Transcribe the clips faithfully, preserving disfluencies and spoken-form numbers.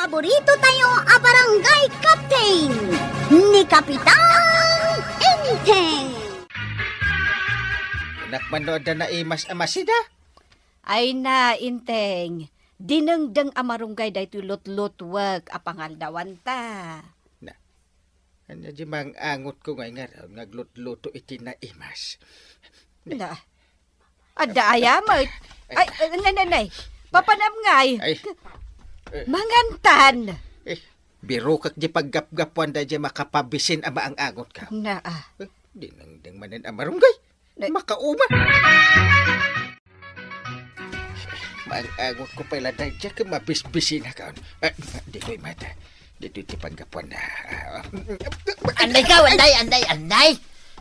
Paborito tayo a barangay captain, ni Kapitan Enteng. Anak man no adda naimas a masida? Ay na, Enteng. Dinengdeng a marunggay daytoy lutlutwek a pangaldawanta. Na, ania di maang-angot ko ngay ngarud nga aglutluto iti naimas? Na, adda aya met. Ay, ay, nay, nay, nay. Papanam ngay. Ay. Mangantan. Eh, birokek di paggapgapuan daydiay makapabisin a maang-angot ka. Na, ah. Eh, dinengdeng manen a marunggay. Ne- Makauma. Maang-angot ko pay la daydiay ket mabisbisina kaon. Eh, ditoy mata. Ditoy ti panggapuan na. Ah, Anday ka, anday, anday, anday.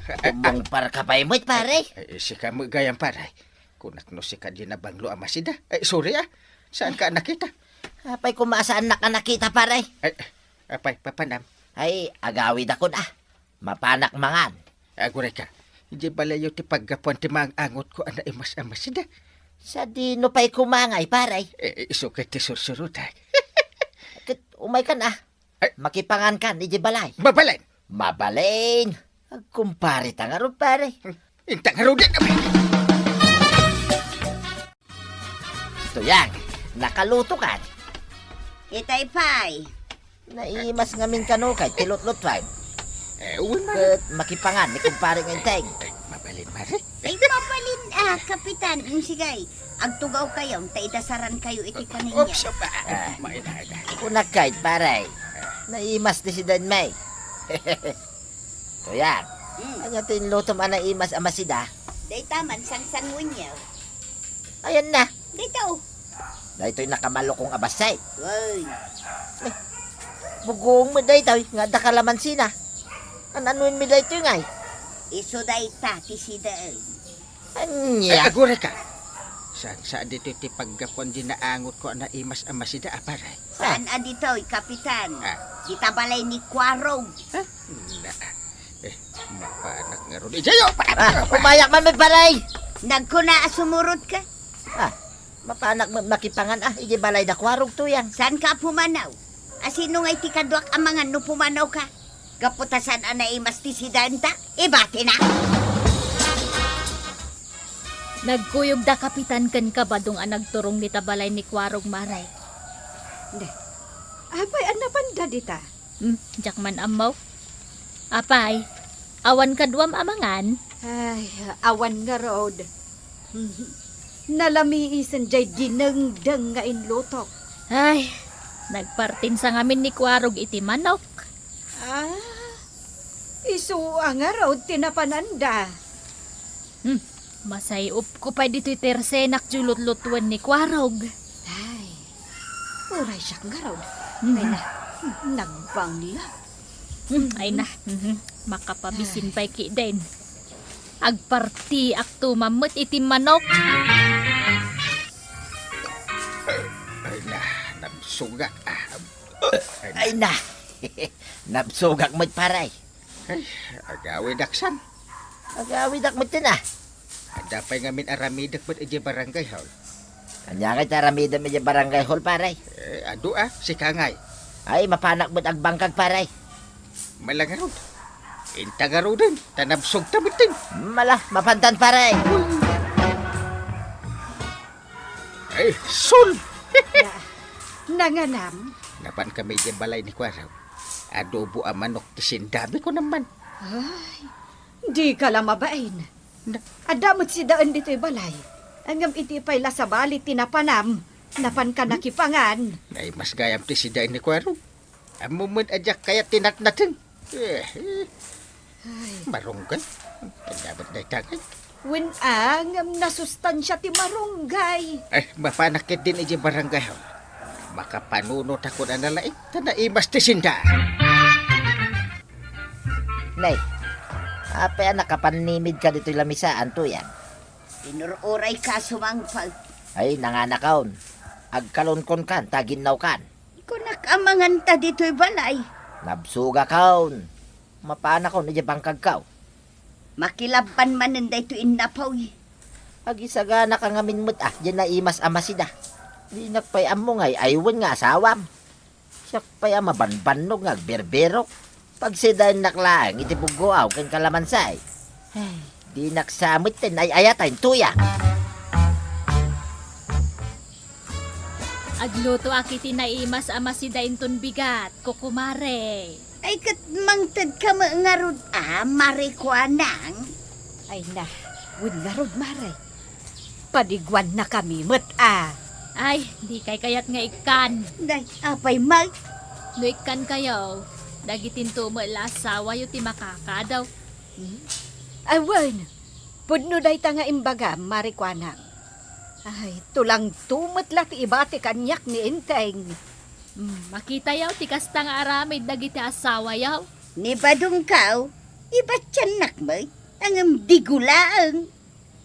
Kumbong para ka pay met, pare. Ay, sika met gayam, pare. Kunak no sika di nabanglo a masida. Ay, sorry, ah. Saan ka nakita? Apay, koma saan ka nakita, pare? Ay, apay, papanam. Ay, agawid akon, ah. Mapanak mangan. Aguray ka, idiay balayyo ti paggapuan ti maang-angot ko a naimas a masida. Sadino pay kumangay, pare? Eh, isu ket ti sursurutak. Ket umay kan, ah. Ay. Makipangan kan idiay balay. Mabalin! Mabalin! Agkumpare ta ngarud, pare. Inta ngaruden, abe! Tuyang, nakaluto kan? Itay pay. Naimas ngamin kano kay ti lutlutuan. Eh, wen, mare. Ket makipangan ni kumpare nga Enteng. Eh, mabalin, mare. Ay, mabalin, ah, Kapitan. Mm, sige. Agtugaw kayo, ta idasaran kayo iti paningyan. Oops, apa? Ah. Maina, ina. Kunak kay, pare. Naimas ti sidan, may. Tuyang. Mm. Ania ti inlutom a naimas a masida? Dayta man, sangsanguenyo. Ayan na. Dayta, oh. Daytoy nakamalukong a bassit. Wen. Eh, bugong met daytoy, nga adda kalamansina. An-anoen mi daytoy ngay? Isu dayta ti sidaen. Ania? Ay, aguray ka. Saan, saan ditoy ti paggapuan di naangot ko a naimas a masida, a, pare? Saan a ditoy, Kapitan? Ah. Dita balay ni Kuarog. Ha? Na, eh, mapanak ngarud. Idiay, oh, pa-, Ah, pa-, umayak man met, pare! Nagkuna a sumurot ka? Ah, mapanak met makipangan, ah, idiay balay da Kuarog, Tuyang. Saan ka pumanaw? Asino ngay ti kaduak a mangan no pumanaw ka? Gapu ta saan a naimas ti sidaenta? Ibatina! Nagkuyog da Kapitan ken Kabadong a nagturong dita balay ni Kuarog, mare. Ne. Apay, a napanda dita? Hmm, diak man ammo. Apay, awan kaduam a mangan? Ay, awan ngarud. Mhm. Nalamiisen jay dinengdeng nga inlutok. Ay, nagpartinsa ngamin ni Kuarog iti manok. Ah, isu a ngarud ti napananda. Hmm, masay-op ko pay ditoy tersenak ti lutlutoen ni Kuarog. Ay, uray siak ngarud. Mhm. Ay na, nagbangla. Hmm, ay na, mhm, makapabisin pay kiden. Agpartiak to mammet iti manok. Ay na, nabsugak. Ah, ay na. Ay na. Nabsugak met, pare. Ay, agawidak san. Agawidak met na. Adda pay ngamin aramidek met idiay barangay hall. Ania ngay ti aramidem idiay barangay hall, pare? Eh, adu a, sika ngay. Ay, mapanak met agbangkag, pare. Mala ngarud. Inta ngaruden, ta nabsog ta metten. Mala, mapantan, pare. Ay, sul! Na, nanganam? Napan kami idiay balay ni Kuarog. Adobo a manok ti sindami ko naman. Ay, di ka la mabain. Na- Adda met sidaen ditoy balay. Ngem iti pay la sabali ti napanam, napan ka nakipangan. Ay, mas gayam ti sidaen ni Kuarog. Ammo met a diak kayat ti natnateng. Eh, eh. Ay. Marunggay. Ania met dayta ngay? Wen a, ngem nasustansia ti marunggay. Eh, mapanak ketdin idiay barangay hall. Makapanunotakon a nalaing, ta naimas ti sinda. Nay, apay a nakapannimidka ditoy lamisaan, Tuyang? Inur-uray ka sumangpet. Ay, nanganakon. Agkalunkonkan, ta aginnawkan. Kunak a manganta ditoy balay. Nabsugakon. Mapanakon idiay bangkagko. Makilabban manen daytoy innapoy. Agisaganaka ngamin met a, diay naimas a masida. Dinak pay ammo ngay, ay wen nga asawam. Diak pay a mabanbannog nga agbirbirok. Pagsidaennak laeng iti buggoaw ken kalamansay. Ay, dinak sa metten ay-ayat a intoyak. Aglutoak iti naimas a masida inton bigat, kukumare. Ay, ket mangtedka met ngarud a, Mare Kuanang? Ay na, wen ngarud, Mare. Padiguannakami met a. Ay, dikay kayat nga ikkan. Nay, apay met? No ikkankayo, dagitinto met la asawayo ti makakadaw. Hmm? Ay, wen. Pudno dayta nga imbagam, Mare Kuanang. Ay, tulangto met la ti ibati kaniak ni Enteng. Hmm, makitayo ti kasta nga aramid dagiti asawayo. Ni badongko, ibatiannak met, ngem digo laeng.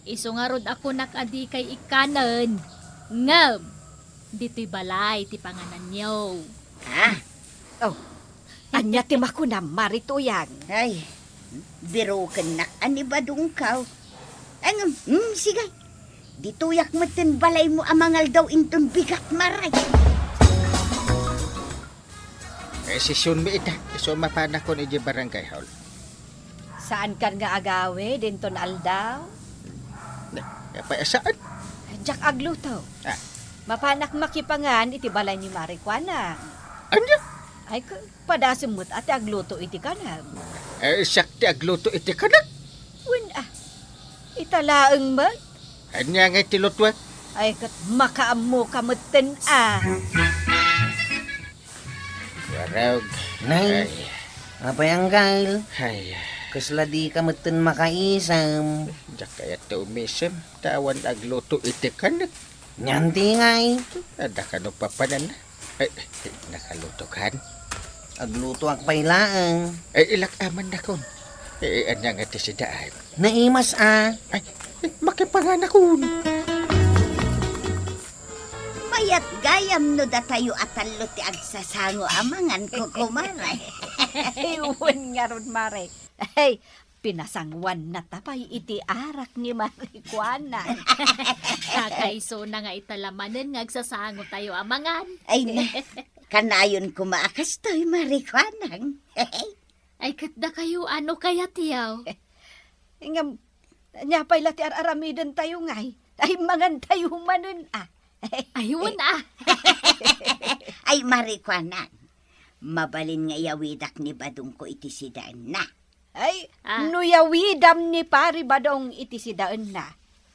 Isu ngarud a kunak a dikay ikkanen. Ngem, ditoy balay ti pangananyo. Ha? Oh, ania ti makunam, Mare Tuyang? Ay, birokennak a ni badongko. Ngem, hmm, sige. Ditoyak metten balaymo a mangaldaw inton bigat, Mare. Eh, sesionmi ita. Isu a mapanakon idiay barangay hall. Saankan nga agawid inton aldaw? Ne, apay a saan? Diak agluto. Ah. Mapanak makipangan iti balay ni Mare Kuanang. Ania? Ay, ka-, padasem met a ti agluto iti kanem. Eh, siak ti agluto iti kanek? Wen, ah. Ita laeng met. Ania ngay ti lutuek? Ay, ket makaammoka metten, ah. Warog. Nay. Ay. Apay, Anggal? Ay. Kasla dika metten makaisem? Diak kayat ti umisem, ta awan agluto iti kanek. Ania ngay? Adda kano papananna? Ay, nakalutokan? Aglutoak pay laeng. Ay, ilak-aman nakon. Eh, ania nga ti sidaan? Naimas a. Ay, eh, makipanganakon. Mayat gayam no datayo a tallo ti agsasango a mangan, kukumare. Ay, wen ngarud, Mare. Ay, pinasanguanna ta pay iti arak ni Mare Kuanang. Kakaisuna nga ita la manen nga agsasangotayo a mangan. Ay na, kanayon koma a kastoy, Mare Kuanang. Ay, ket dakayo, ano kayatyo? Ngem, ania pay la ti ar-aramidentayo ngay? Ay, mangantayo manen, ah. Ay, wen, ah. Ay, Mare Kuanang, mabalin nga iyawidak ni badongko iti sidaenna. Ay, ah, no yawidam ni Pari Badong iti sidaenna.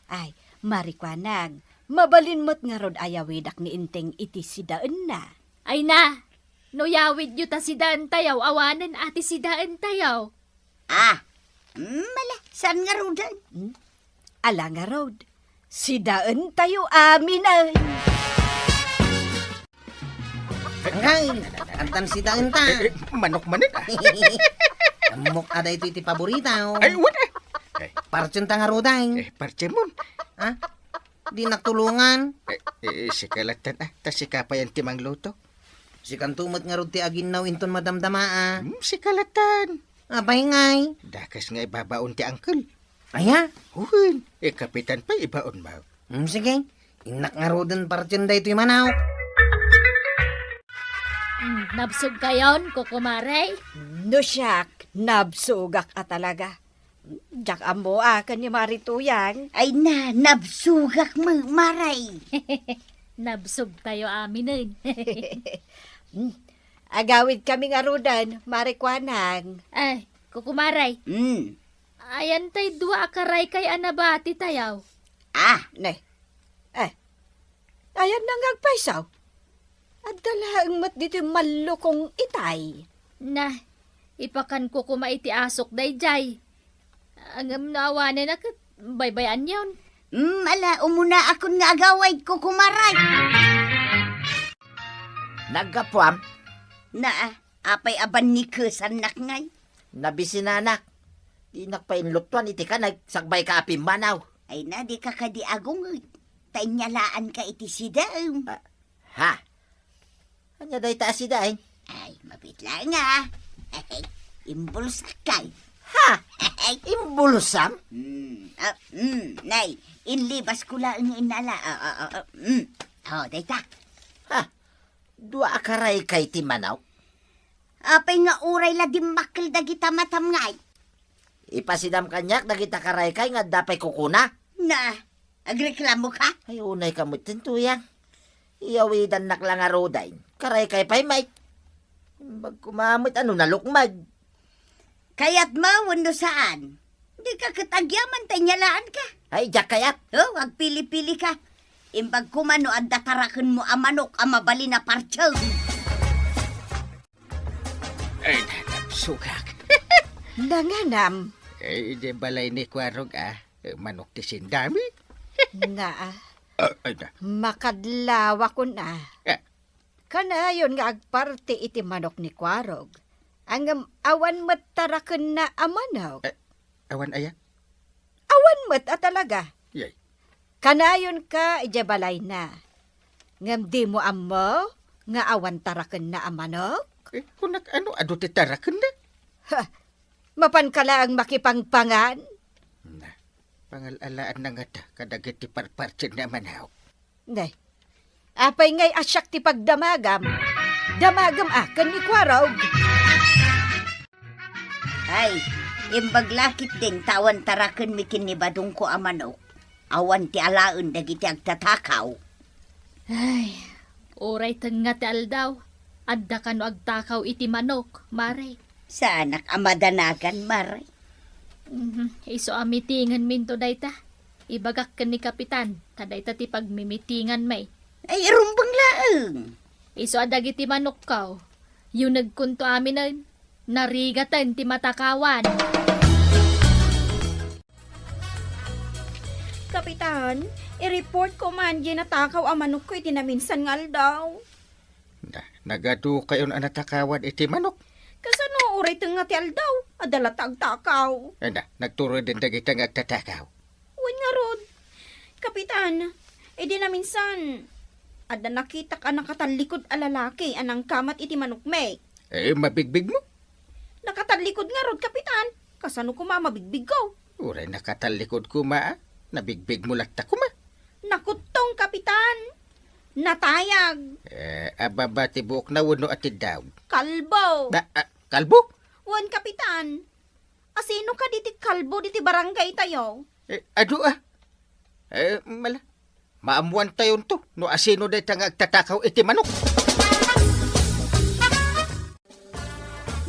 Ay, Mare Kuanang, mabalin met ngarud a yawidak ni Enteng iti sidaenna. Ay na, no yawidyo ta sidaentayo, awanen a ti sidaentayo. Ah, mm, ala, saan ngaruden? Hmm? Ala ngarud, sidaentayo aminen. Angay, addan sidaenta. Eh, eh, manok manen, ah. Ammok a daytoy ti paboritaw. Ay, wen, eh. Ay. Partsenta ngaruden. Eh, partsemon. Ha? Dinak tulongan. Eh, eh, sika lattan, ah. Ta sika pay ti mangluto. Sikanto met ngarud ti aginnaw inton madamdama, ah. Hmm, sika lattan. Apay ngay? Dakes nga ibabaon ti angkel. Aya? Wen, eh, kapitan pay ibaon, ma. Hmm, sige. Innak ngaruden partien daytoy manok. Hmm, nabsogkayon, kukumare? No siak, nabsogak a talaga. Diak ammo a ken ni Mare Tuyang. Ay na, nabsogak met, Mare. Nabsogtayo aminen. Hmm. Agawidkami ngaruden, Mare Kuanang. Ay, kukumare. Hmm. Ayan tay dua a karaykay a nabatitayo. Ah. Ne. Eh. Ayan na nga agpayso. Adda laeng met ditoy mallukong itay. Na, ipakanko koma iti asok daydiay. Ngem no awanen a ket baybay-anyon. Mm, ala, umunaakon nga agawidko, kumaray. Naggapuam? Naa, apay a bannikesannak ngay? Nabisinanak. Dinak pay inluttuan iti kaneg, sakbayka a pimmanaw. Ay na, dika kadi agunget. Ta inyalaanka iti sidaem. Ah, ha? Ania dayta a sidaen? Ay, mabiit laeng a. Imbulsak kay. Ha? Imbulsam? Hmm, ah, hmm, nay, inlibasko laeng nga inala. Ah, ah, ah, ah, hmm. Oh, dayta. Ha? Dua a karaykay ti manok? Apay nga uray la dimmakkel dagita matam ngay? Ipasidam kaniak dagita karaykay nga adda pay kukuna. Na, agreklamo ka? Ay, unay ka met, tuyang. Iyawidannak la ngaruden. Karaykay pay met. Imbag koma met a no nalukmeg. Kayat mo wenno saan? Di ka ket agyaman ta inyalaanka. Ay, diak kayat. Oh, agpili-pili ka. Imbag koma no adda tarakenmo a manok a mabalin a partseng. Ay, nanam, sukak. Nanganam. Eh, idiay balay ni Kuarog, ah. Eh, manok ti sindami. Nga, ah. Ah, ay, na. Makadlawakon, ah. Ah. Kanayon nga agparti iti manok ni Kuarog. Ngem awan met tarakenna a manok. Eh, awan aya? Awan met a talaga. Yay. Kanayonka idiay balayna. Ngem dimo ammo nga awan tarakenna a manok? Eh, kunak, ano, adu ti tarakenna? Ha, mapanka laeng makipangpangan? Na, pangal-alaanna ngata kadagiti parpartienna a manok. Ne, apay ngay a siak ti pagdamagam? Damagem a ken ni Kuarog. Ay, imbag la ketdin ta awan tarakenmi ken ni badongko a manok. Awan ti alaen dagiti agtatakaw. Ay, uray tengnga ti aldaw, adda kano agtakaw iti manok, Mare? Saanak a madanagan, Mare. Mhm, isu a mitingenminto dayta. Ibagak ken ni Kapitan, ta dayta ti pagmimitinganmi. Ay, irumbeng laeng. Isu a dagiti manokko, yunegkonto aminen, narigaten ti matakawan. Kapitan, i-report ko man diay natakaw a manokko iti naminsan nga aldaw. Na, nagadukayon a natakawan iti manok? Kasano uray tengnga ti aldaw, adda latta agtakaw? Ay na, nagturuden dagita nga agtatakaw. Wen ngarud, Kapitan, idi naminsan, adda nakitak a nakatallikod a lalaki a nangkamat iti manokmi. Eh, mabigbigmo? Nakatallikod ngarud, Kapitan. Kasano koma a mabigbigko? Uray nakatallikod koma, ah. Nabigbigmo latta koma. Nakuttong, Kapitan. Natayag. Eh, ababa ti buokna wenno atiddawg? Kalbo. Ah, ah, kalbo? Wen, Kapitan. Asino kadi ti kalbo diti barangay tayo? Eh, adu, ah. Eh, mala. Maammuantayonto no asino dayta nga agtatakaw iti manok.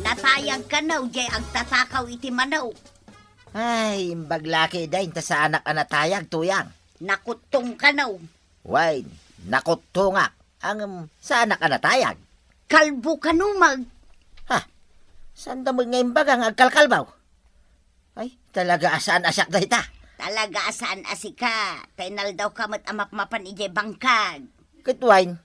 Natayag kano diay agtatakaw iti manok. Ay, imbag la ketdin ta saanak a natayag, tuyang. Nakuttong kano. Wen, nakuttongak. Ngem, saanak a natayag. Kalbo kano met. Ha? Saanda met nga imbaga nga agkalkalbo? Ay, talaga a saan a siak dayta. Talaga a saan a sika, ta inaldawka met a mapmapan idiay bangkag. Ket wen,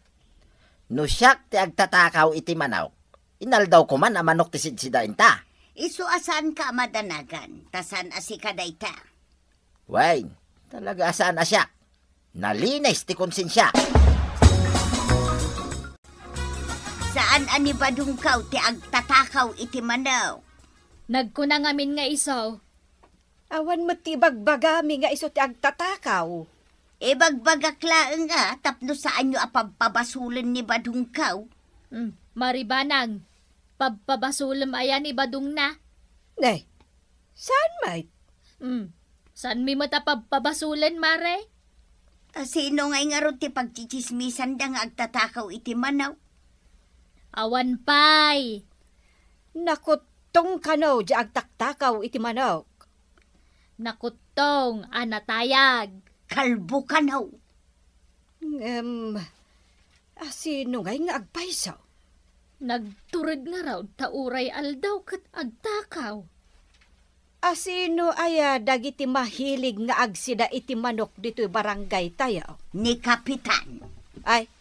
no siak ti agtatakaw iti manok, inaldawko man a manok ti sidsidaenta. Isu a saanka a madanagan, ta saan a sika dayta. Wen, talaga a saan a siak. Nalinis ti konsensiak. Saan a ni badongko ti agtatakaw iti manok. Nagkuna ngamin nga isu. Awan met ti ibagbagami nga isu ti agtatakaw. Ibagbagak laeng a tapno saanyo a pabpabasolen ni badongko. Hmm, Maribanang, pabpabasolem aya ni badongna? Ne, saan met? Hmm, saanmi met a pabpabasolen, Mare? A, sino ngay ngarud ti pagtsitsismisanda nga agtatakaw iti manok? Awan pay. Nakuttong kano diay agtatakaw iti manok. Nakuttong a natayag. Kalbo kano. Ngem, asino ngay nga agpayso? Nagtured ngarud ta uray aldaw ket agtakaw. Asino aya dagiti mahilig nga agsida iti manok ditoy barangay tayo? Ni Kapitan. Ay,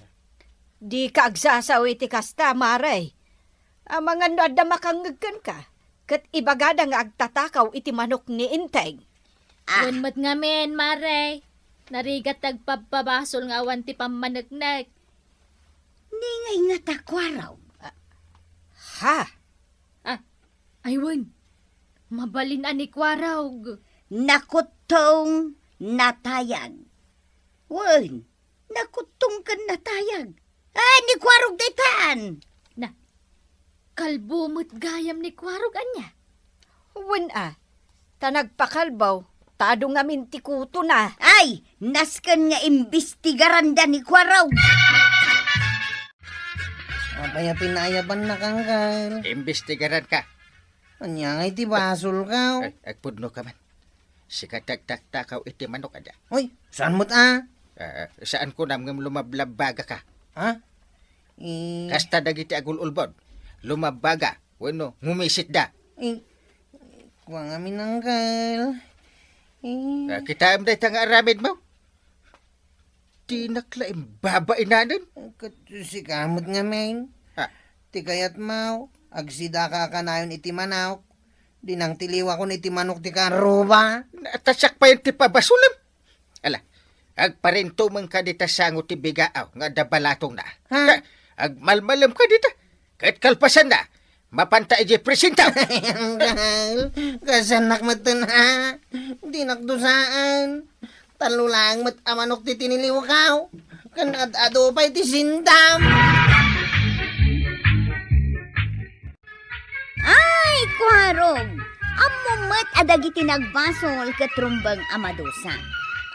dika agsasao iti kasta, Mare. Amangan no adda makangngeg kenka, ket ibagada nga agtatakaw iti manok ni Enteng. Ah. Wen met ngamin, Mare. Narigat ti agpabpabasol nga awan ti pammaneknek. Ni ngay ngata, Kuarog? Ah, ha? Ah, ay wen. Mabalin a ni Kuarog. Nakuttong, natayag. Wen, nakuttong ken natayag. Ah, ni Kuarog daytan. Na, kalbo met gayam ni Kuarog, ania? Wen a, ta nagpakalbaw, ta adu ngamin ti kutona. Ay, nasken nga imbestigaranda ni Kuarog. Apay a pinaayabannak, Angkel? Imbestigaranka. Ania ngay ti basolkaw? Ay, agpudnoka man. Sika ti agtaktakaw iti manok, adda. Hoy, saan met a? Ah, saan kunam ngem lumablabbaga ka? Ha? Eh. Kasta dagiti agul-ulbod. Lumabbaga, wenno ngumisitda. Eh, kua ngamin, Angkel. Eh. Ah, kitaem dayta nga aramidmo? Dinak la imbabainanen. Ket sika met ngamin. Ha? Ti kayatmo, agsidaka a kanayon iti manok. Dinang ti liwakon iti manok ti karuba. Natasak pay ti pabasolem. Ala, agparintumeng ka dita sango ti bigaaw nga adda balatongna. Ha? Ha? Agmalmalem ka dita. Ket kalpasanna, mapanta idiay presinto. Angkel, kasanak metten, ha? Dinak dusaan. Tallo laeng met a manok ti tiniliwkaw. Ken ad-adu pay ti sindam. Ay, Kuarog! Ammom met a dagiti nagbasol ket rumbeng a madusa.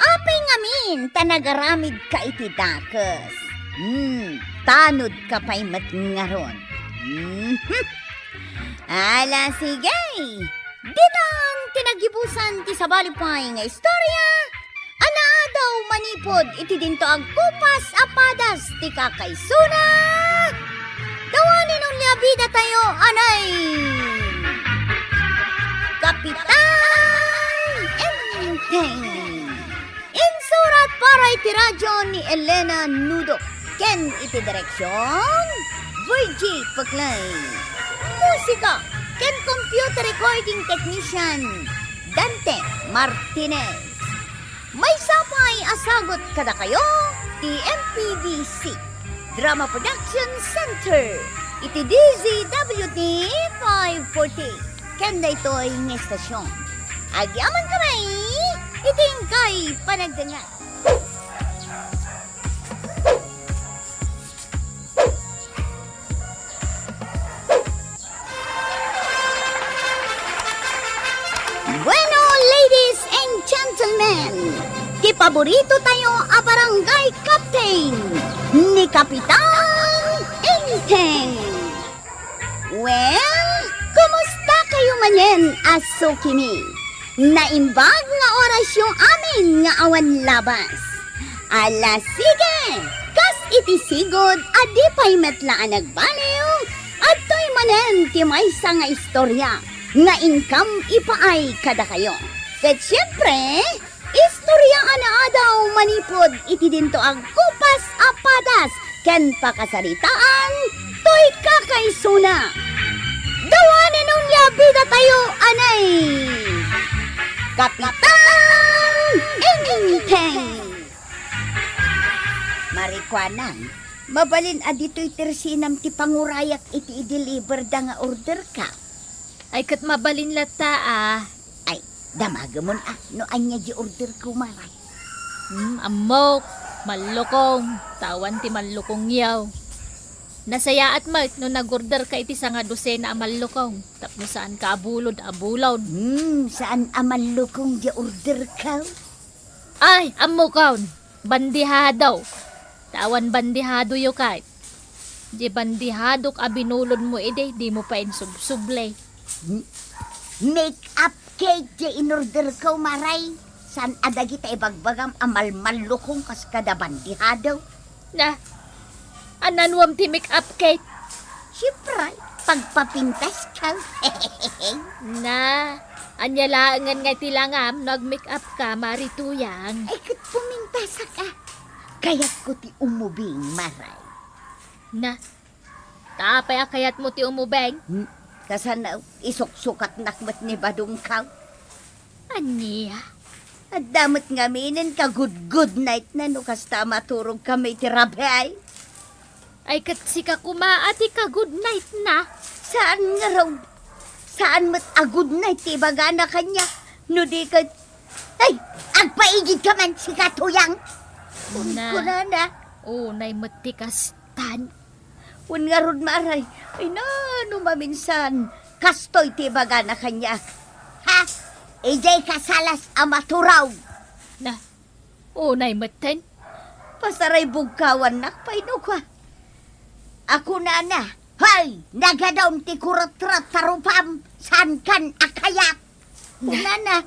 Apay ngamin ta nagaramidka iti dakes? Hmm, tanodka pay met ngarud. Mhm. Ala, sige! Ditan ti nagibusan ti sabali pay nga istorya a naadaw manipud iti dinto agkupas a padas ti kakaisuna. Dawanen unya bidatayo, anay! Kapitan Enteng. Insurat para iti radio ni Elena Nudo ken iti direksion, Virgie Peclay. Musika ken computer recording technician, Dante Martinez. Maysa pay a sagut kadakayo ti M P D C Drama Production Center iti D Z W T five forty ken daytoy nga estasyon. Agyamankami iti inkay panagdengngeg. Bueno, ladies and gentlemen, ti paborito tayo a barangay captain, ni Kapitan Enteng. Well, kumusta kayo manen a sukimi? Naimbag nga orasyo amin nga awan labas. Ala, sige! Kas iti sigud a di pay met la a nagbaliw, adtoy manen ti maysa nga istorya nga inkam ipaay kadakayo. Ket siempre, istorya a naadaw manipud iti dinto agkupas a padas ken pakasaritaan toy kakaisuna. Dawanen unya bidatayo, anay! Kapitan Enteng! Marikuanang, mabalin a ditoy ti resinam ti pangurayak iti i-deliver da nga order ka? Ay, ket mabalin latta a. Ay, damagemon a, no ania di order ko, Maray. Hmm, ammok, mallukong, ta awan ti mallukongyo. Nasayaat met no nag-order ka iti sanga dosena a mallukong, tapno saan ka a bulod a bulod. Hmm, saan a mallukong di order ka? Ay, ammokon, bandihado. Ta awan bandihadoyo ket. Di bandihadok a binulodmo idi, dimo pay insubsubli. M-, make-up cake di inorder ko, Maray. Saan a dagita ibagbagam a malmallukong kas kada bandihado? Na, ananuam ti make-up cake? Siyempre, pagpapintas ka. Na, ania laengen nga iti langam no ag-make-up ka, Mari Tuyang? Ay, ket pumintasak a. Kayatko ti umubing, Maray. Na, ta apay a kayatmo ti umubing? Hmm, kasano, isuksukatnak met ni badongkaw. Ania? Adda met ngaminen ka-good, good night na no kasta a maturogkami iti rabii. Ay, ket sika koma a ti ka-good night na. Saan ngarud? Saan met a good night ti ibagana kaniak? No di ket, ay, agpaigidka man, sika, Tuyang! Na. Kunana. Unay met ti kas-, Tan? Wen ngarud, Mare, ay nano maminsan, kastoy ti ibagana kaniak. Ha? Idiay kasalas a maturaw. Na, unay metten. Pasaray bugkawannak pay no kua. A kunana, "Hoy, nagadum ti kuretret ta rupam, saankan a kayat." Kunana.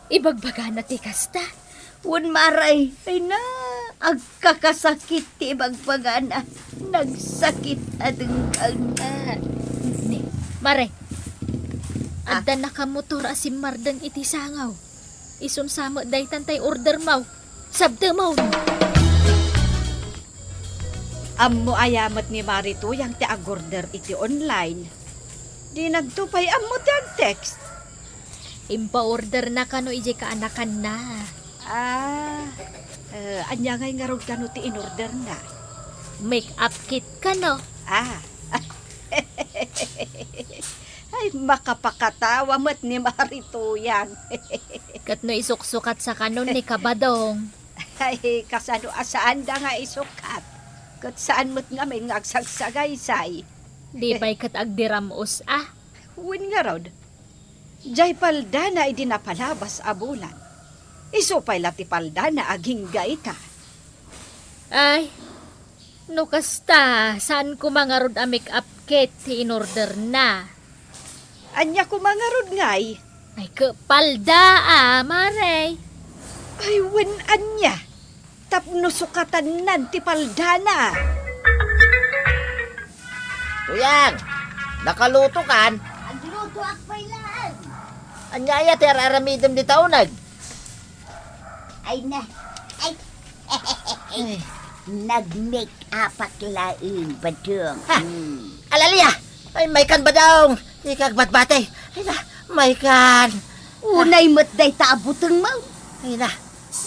Ibagbagana ti kasta? Wen, Mare, ay na, agkakasakit ti ibagbagana. Nagsakit a denggenna. Ah, ni, Mare, ah, adda nakamotor a simmardeng iti sangaw. Isun sa met daytan tay order mo. Sabdemon. Ammo aya met ni Mare Tuyang ti ag-order iti online? Dinagto pay ammo ti ag-text. Impaorderna kano idiay kaanakanna. Ah, eh, ania ngay ngarud kano ti inorderna? Make-up kit kano. Ah. Ay, makapakatawa met ni Mare Tuyang. Ket no isuksukatsa kano ni Kabadong? Ay, kasano a saanda nga isukat? Ket saan met ngamin nga agsagsagaysay. Di pay ket agdiram-os a? Wen ngarud, diay paldana idi napalabas a bulan. Isu pay la ti paldana agingga ita. Ay, no kasta, saan koma ngarud a make-up kit ti inorderna? Ania koma ngarud ngay? Ay, ket palda a, Mare. Ay, wen ania? Tapno sukatannan ti paldana. Tuyang, nakalutokan? Aglutoak pay laeng. Ania aya ti ar-aramidem dita uneg? Ay na. Ay. Ay. Nag-make-upak laeng, Badong. Ha? Hmm. Alalia! Ay, maykan, Badong! Dika agbatbati. Ay na, maykan. Unay met dayta a butengmo. Ay na,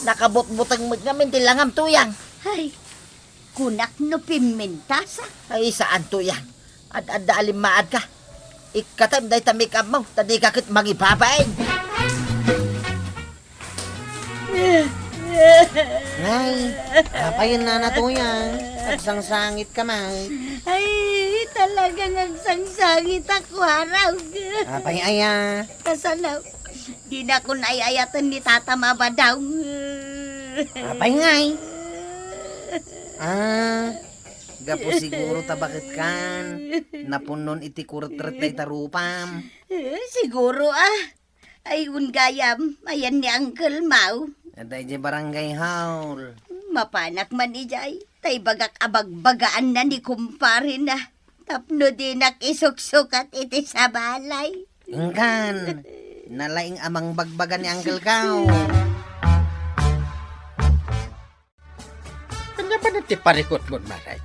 nakabutbuteng met ngamin ti langam, Tuyang. Ay, kunak no pimmintasa. Ay, saan, Tuyang. Ad-adda a limmaadka. Ikkatem dayta make-upmo, ta dika ket mangibabain. Nay, apayen, Nana Tuyang? Agsangsangit ka met. Ay, talagang agsangsangit ako, Arog. Apay aya? Kasano? Dinakon ay-ayaten ni Tata Mabadong. Apay ngay? Ah, gapu siguro ta baket kan napunnon iti kuretret dayta rupam. Eh, siguro, ah. Ay, wen gayam, ayan ni Uncle Mau. Adda idiay barangay hall. Mapanak man idiay. Ta ibagak a bagbagaanna ni kumparena. Tapno dinak isuksukat iti sabalay. Inkan, nalaing a mangbagbaga ni Uncle Kao. Ania manen ti parikutmon, Mare?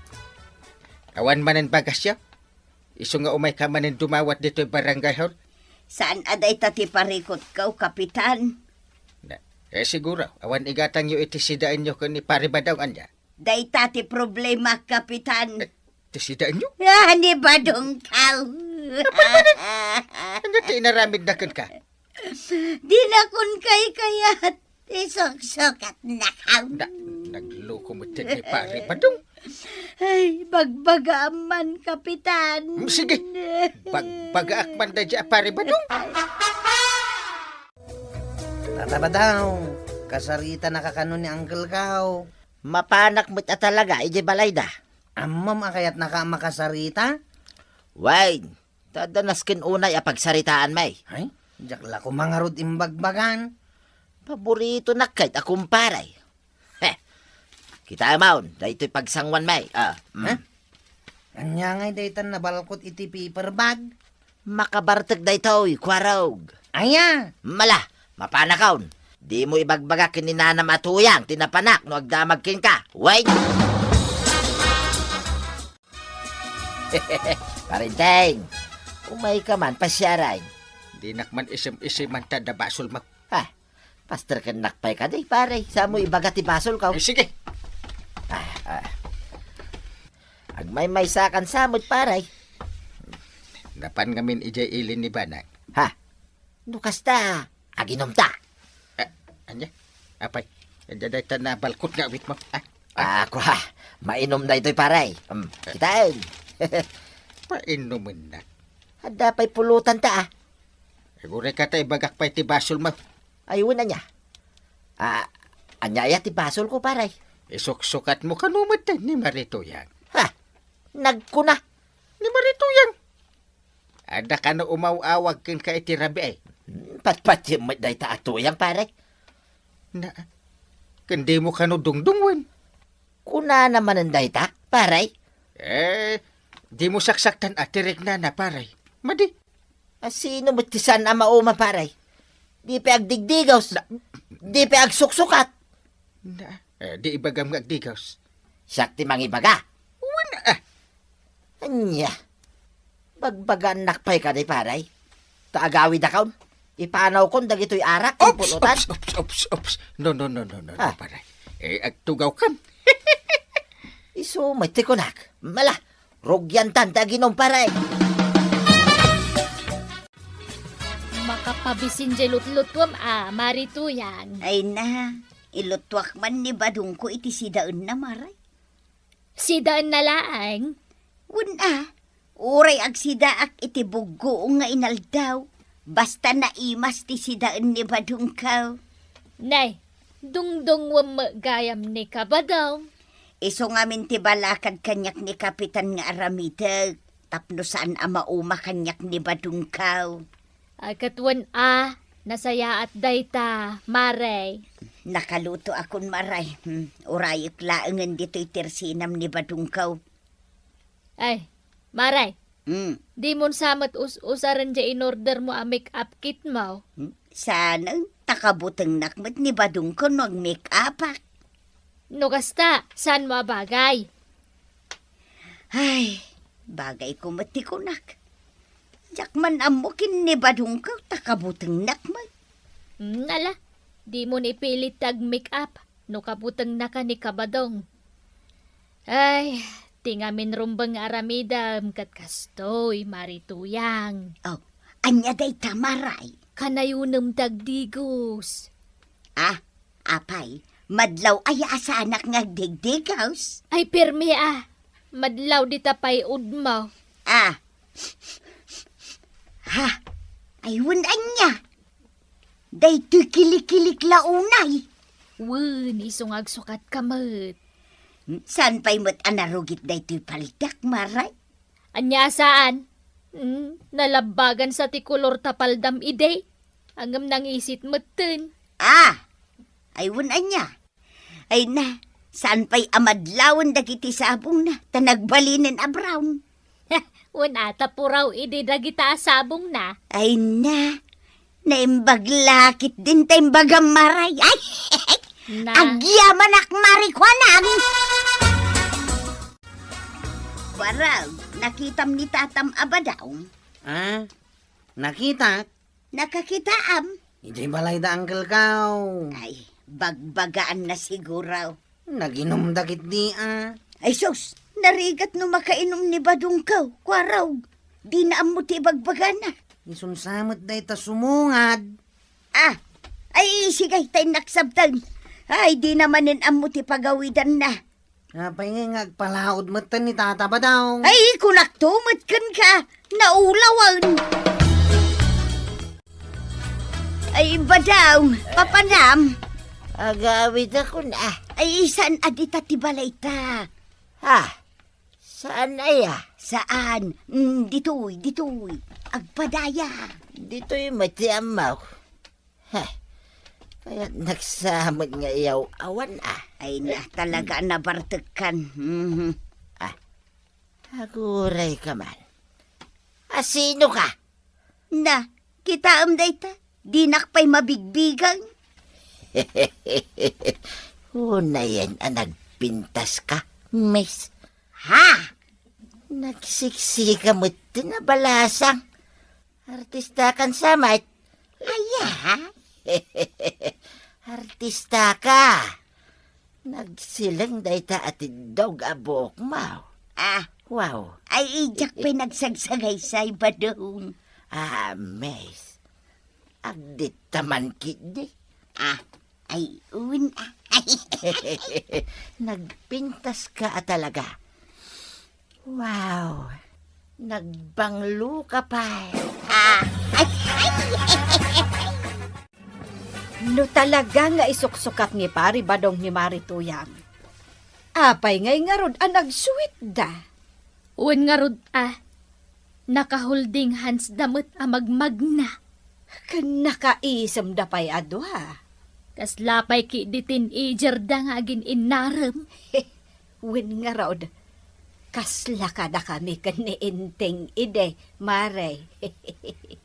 Awan manen bagasyo? Isu nga umayka manen dumawat ditoy barangay hall? Saan a dayta ti parikutko, Kapitan? Na, eh, siguro, awan igatangyo iti sidaenyo ken ni Pare Badong, ania? Dayta ti problema, Kapitan. Eh, ti sidaenyo? Ah, ni Badong Kao. Apay manen? Ania ti inaramidna kenka? Dinakon kaykayat. Isuksukatnakaw. Na, nagloko met ni Pare Badong. Ay, bagbagaam man, Kapitan. Mm, sige. Bagbagaak man daydiay a Pare Badong. Tata Badong, kasaritanaka kano ni Uncle Kao. Mapanak met a talaga idiay balayda. Ammom a kayatnaka a makasarita? Wen, ta adda nasken unay a pagsaritaan, May. Ay, diak la koma ngarud imbagbagan. Paboritonak kayat a kumpare. Heh. Kitaemon, daytoy pagsanguan, May. Ah, mm. Ha? Ania ngay daytan nabalkot iti paper bag? Makabartek daytoy, Kuarog. Aya? Mala, mapanakon. Dimo ibagbaga ken ni Nanam a Tuyang ti napanak no agdamag kenka. Wait! Parinteng, umayka man, pasiaran. Dinak man isim-isiman ta adda basolmo. Ha? Pasterkennak pay kadi, pare. Samo ibaga ti basolko. Eh, sige. Ah, ah. Agmaymaysakan sa met, pare. Napan ngamin idiay ili ni Banag. Ha? No kasta, aginumta. Ah, ania? Apay, adda dayta nabalkot nga awitmo, ha? Ah, kua, mainom daytoy, pare. Um, kitaen. Painumennak. Adda pay pulotanta, ah. Uray kata ibagak pay ti basolmo. Ay, wen, ania? Ah, ania aya ti basolko, pare? Isuksukatmo kano met ni Marituyang. Ha? Nagkuna? Ni Marituyang. Adda kano umaw-awag kenka iti rabii. Hmm, patpatiem met dayta a tuyang, pare. Na, ken dimo kano dungdungwen? Kunana manen dayta, pare? Eh, dimo saksaktan a ti riknana, pare. Madi. A, sino met ti saan a mauma, pare? Di pay agdigdigaws. Na- Di pay agsuksukat. Na, eh, di ibagam nga agdigaws. Siak ti mangibaga. Wen, ah. Ania? Bagbagaannak pay kadi, pare? Ta agawidakon. Ipanawkon dagitoy arak ken Ops, pulutan. Ops, ops, ops, ops. No, no, no, no, no, no, Ah. Pare. Eh, agtugawkan. Isu met ti kunak. Mala, rugiantan ti aginom, pare. Makapabisin jay lutlutuem a, Marituyang. Ay na, ilutuak man ni badongko iti sidaenna, Maray. Sidaenna laeng? Wen a, uray agsidaak iti buggoong nga inaldaw, basta naimas ti sidaen ni badongko. Nay, dungdungwem met gayam ni kabadong. Isu ngamin ti balakad kaniak ni Kapitan nga aramidek tapno saan a mauma kaniak ni badongko. Ay, ket wen a, nasayaat dayta, Maray. Nakalutoakon, Maray. Hmm, urayek laengen ditoy tersinam ni badongko. Ay, Maray, Hmm. Dimon sa met us-usaren jay inordermo a make-up kitmo? Hmm? Saan, ta kabutengnak met ni badongko no ag-make-upak. No kasta, saanmo a bagay? Ay, bagayko met ti kunak. Diak man ammo ken ni badongko ta kabutengnak met. Hmm, ala, dimon ipilit ti ag-make-up no kabutengnaka ni kabadong. Ay, ti ngamin rumbeng nga aramidem ket kastoy, Marituyang. Oh, ania dayta, Maray? Kanayonem ti agdigos. Ah, apay, madlaw aya a saanak nga agdigdigos? Ay, permi a. Madlaw dita pay udmo. Ah. Ha? Ay, wen ania? Daytoy kilikilik la unay. Wen, isu nga agsukatka met. Hmm, saan pay met a narugit daytoy paldak, Maray? Ania a saan? Hmm, nalabbagan sa ti kolor ta paldam idi. Ngem nangisit metten. Ah! Ay, wen ania? Ay na, saan pay a madlawen dagiti sabongna, ta nagbalinen a brown. Wen a, ta puraw idi dagita a sabongna. Ay na, naimbag la ketdin ta imbagam, Maray. Ay, na. Agyamanak, Maray, kuanam. Barag, nakitam ni tatam a badong? Ah, nakitak? Nakakitaam? Idiay balay da, uncle ko. Ay, bagbagaan na siguro. Naginom da ketdi a. Ay sus, narigat no makainom ni badongko, kuarog. Dina ammo ti ibagbagana. Isun sa met dayta sumungad. Ah, ay sige, ta innak sabten. Ay, dina manen ammo ti pagawidanna. Apay ngay nga agpalaod metten ni Tata Badong? Ay, kunakto met kenka, naulawen. Ay, Badong, papanam. Agawidakon a. Ay, saan a dita ti balayta? Ha? Saan aya? Saan? Mm, ditoy, ditoy. Agpadaya. Ditoy met ti ammok. Heh, kayatnak sa met nga iyaw-awan a. Ay na, talaga a nabartekkan. Mhm. Ah, agurayka man. A, sinoka? Na, kitaem dayta, dinak pay mabigbigang. Unayen a nagpintaska, miss. Ha? Nagsiksika met ti nabalasang. Artistakan sa met. Aya? Artistaka. Nagsileng dayta a tiddog a buokmo. Ah. Wow. Ay, idiak pay nagsagsagaysay, Badong. Ah, miss. Agditta man ketdi. Ah, ay, wen a. Nagpintaska a talaga. Wow! Nagbanglo ka pay. Ah, ay, ay. No talaga nga isuksukat ni Pari Badong ni Mari Tuyang, apay ngay ngarud a nagsuitda? Wen ngarud a, naka-holding hands da met a magmagna. Ken nakaisemda pay a dua. Kasla pay ketdi teenager da nga agin-innarem. Wen ngarud, kasla kadakami ken ni Enteng idi, Mare.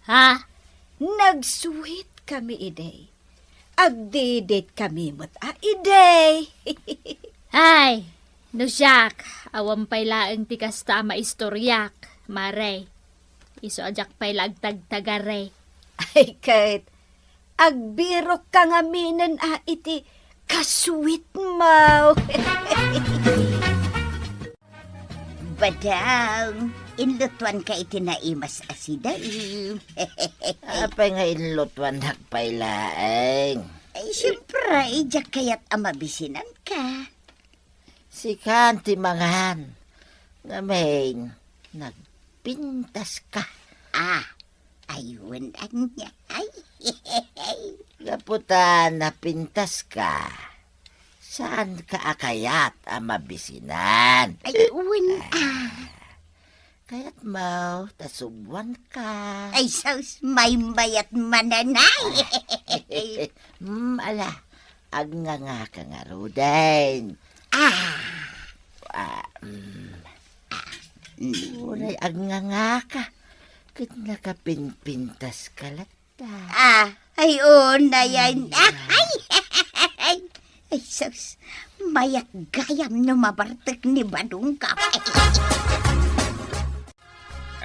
Ha? Nagsuit kami idi. Agdidit kami met a idi. Ay, no siak, awan pay laeng ti kasta a maistoriak, Mare. Isu a diak pay la agtagtagari. Ay, ket agbirokka ngaminen a iti kasuitmo. Badong, inlutuanka iti naimas a sidaem. Apay nga inlutuannak pay laeng? Ay, siyempre, diak kayat a mabisinanka. Sikan ti mangan. Ngamin, nagpintaska. Ah, ay, wen ania. Ay, gapu ta napintaska. Saanka a kayat a mabisinan? Ay, wen, ah. Kayatmo, ta subuanka. Ay, sus, maymayat manen ay. Hmm, ala, agngangaka ngaruden. Ah. Ah, mm. Mm. Uray agngangaka. Ket nakapinpintaska latta. Ah, ay, unay, ay. Ay, ay, ay, ay, sus. Mayat gayam no mabartek ni Badongka.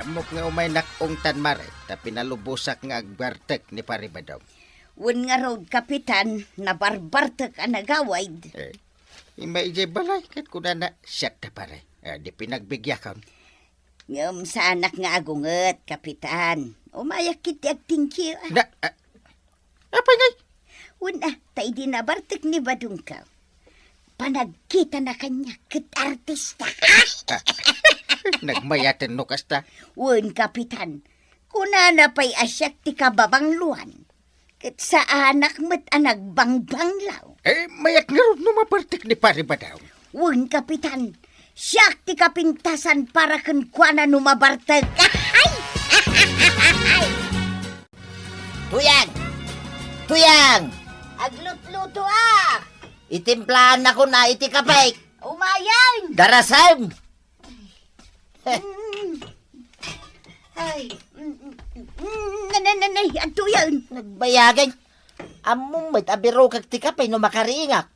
Ammok nga umaynak ungtan, Mare, ta pinalubosak nga agbartek ni Pari Badong. Wen ngarud, Kapitan, nabarbartek a nagawid. Eh, immay idiay balay, ket kunana, siak ta, Pare. Eh, di pinagbigyakon. Ngem saanak nga agunget, Kapitan. Umayak iti agtingki, ah. Na, ah, apay ngay? Wen, ah, ta idi nabartek ni Badongka, panagkitana kaniak ket artista. Ah, nagmayaten no kasta. Wen, Kapitan. Kunana pay a siak ti kababangloan. Ket saanak met a nagbangbanglaw. Eh, mayak ngarud no mabartek ni Pari Badong. Wen, Kapitan, siak ti kapintasan para kenkuana no mabartek. Tuyang! Tuyang! Aglutlutoak! Itimplaannakon a iti kapek. Umayen! Darasem! Mm. Ay, mm, mm, mm, mm, nanananay, adtoyen. Nagbayagay. Ammom met a birokek ti kape no makariingak.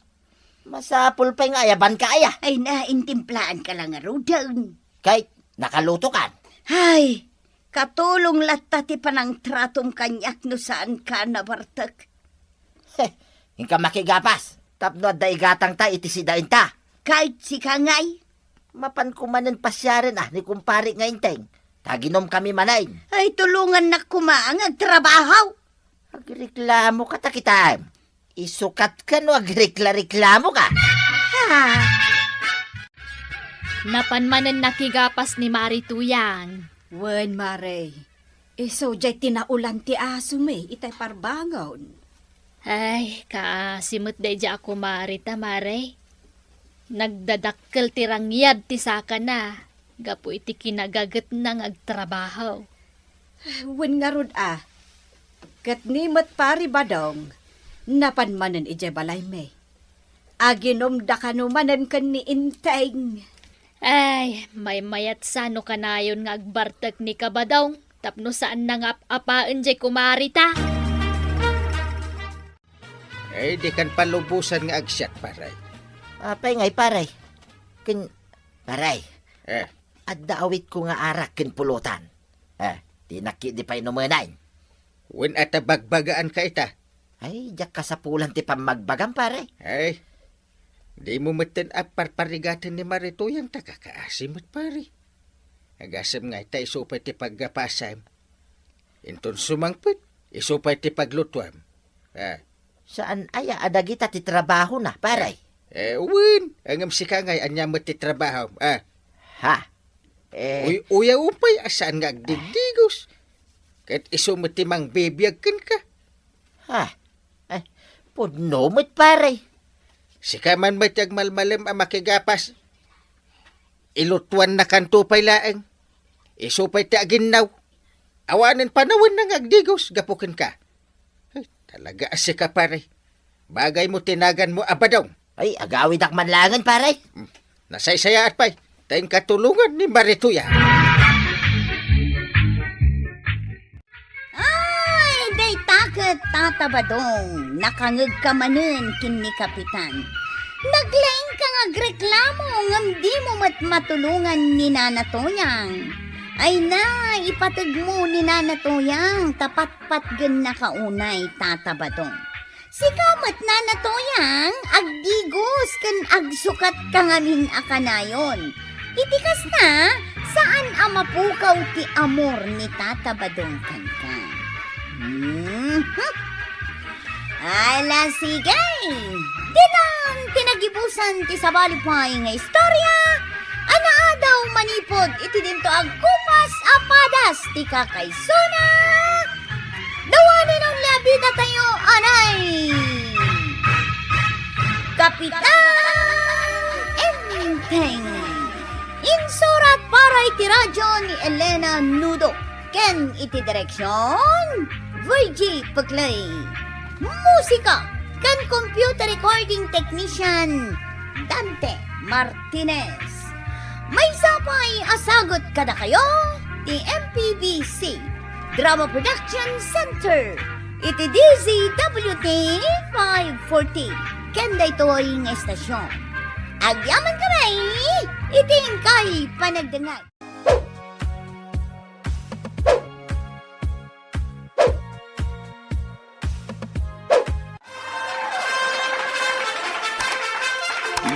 Masapul pay nga ayabanka aya. Ay, naintimplaanka la ngaruden. Kay, nakalutokan. Ay, katulong latta ti panangtratom kaniak no saanka nabartek. Heh, inka makigapas. Tapno adda igatangta iti sidaenta. Kayat sika ngay? Mapanko manen pasiaren a ni kumpare nga Enteng. Taginomkami manen. Ay, tulongannak koma nga agtrabaho. Agreklamoka ta kitaem. Isukatka no agrekla-reklamoka. Ha? Napan manen nakigapas ni Mari Tuyang. Wen, Mare. Isu jay tinaolan ti asomi itay parbangon. Ay, kaasi met daydiay a kumarita, Mare. Nagdadakkel ti rangyad ti sakana gapu iti kinagagetna nga agtrabaho. Wen ngarud a, ket ni met Pari Badong, napan manen idiay balaymi. Aginomda kano manen ken ni Enteng. Ay, maymayat sa no kanayon nga agbartek ni Kabadong tapno saanna nga ap-apaen jay kumarita. Ay, dikan palubosan nga agsiat, pare. Apay ngay, pare? Ken, pare, eh, adda awitko nga arak ken pulutan. Eh, dinak ketdi painumenan. Wen a ta bagbagaanka ita. Ay, diak kasapulan ti pammagbagam, pare. Ay, dimo metten a parparigaten ni Mari Tuyang ta kakaasi met, pare. Agasem nga ita isu pay ti paggapasem. Inton sumangpet, isu pay ti paglutuem. Ah, Saan aya a dagita ti trabahona, pare? Eh, wen, ngem sika ngay, ania met ti trabahom, a? Ha? Eh, uy-, uyaw pay a saan nga agdigdigos. Ket isu met ti mangbibiag kenka. Ha? Eh, pudno met, pare. Sika man met ti agmalmalem a makigapas. Ilutuannakanto pay laeng. Isu pay ti aginnaw. Awanen panawenna nga agdigos gapu kenka. Ay, talaga a sika, pare. Bagay mo ti naganmo a badong. Ay, agawidak man laengen, pare. Hmm. Nasaysayaat pay. Ta inka tulongan ni Marituya. Ay, dayta ket, Tata Badong, nakangegka manen ken ni Kapitan. Naglaingka nga agreklamo ngem dimo met matulongan ni Nana Toyang. Ay na, ipategmo ni Nana Toyang ta patpatgennaka unay, Tata Badong. Sika met, Nana Toyang, agdigos ken agsukatka ngamin a kanayon. Iti kasta, saan a mapukaw ti amor ni Tata Badong kenka. Mhm. Ala, sige! Ditan ti nagibusan ti sabali pay nga istorya a naadaw manipud iti dinto agkupas a padas ti kakaisuna. The one and only a bidatayo, anay! Kapitan Enteng. Insurat para iti radyo ni Elena Nudo ken iti direksyon, Virgie Peclay. Musika ken computer recording technician, Dante Martinez. Maysa pay a sagut kadakayo ti M P B C Drama Production Center iti D Z W T five forty ken daytoy nga estasyon. Agyamankami iti inkay panagdengngeg.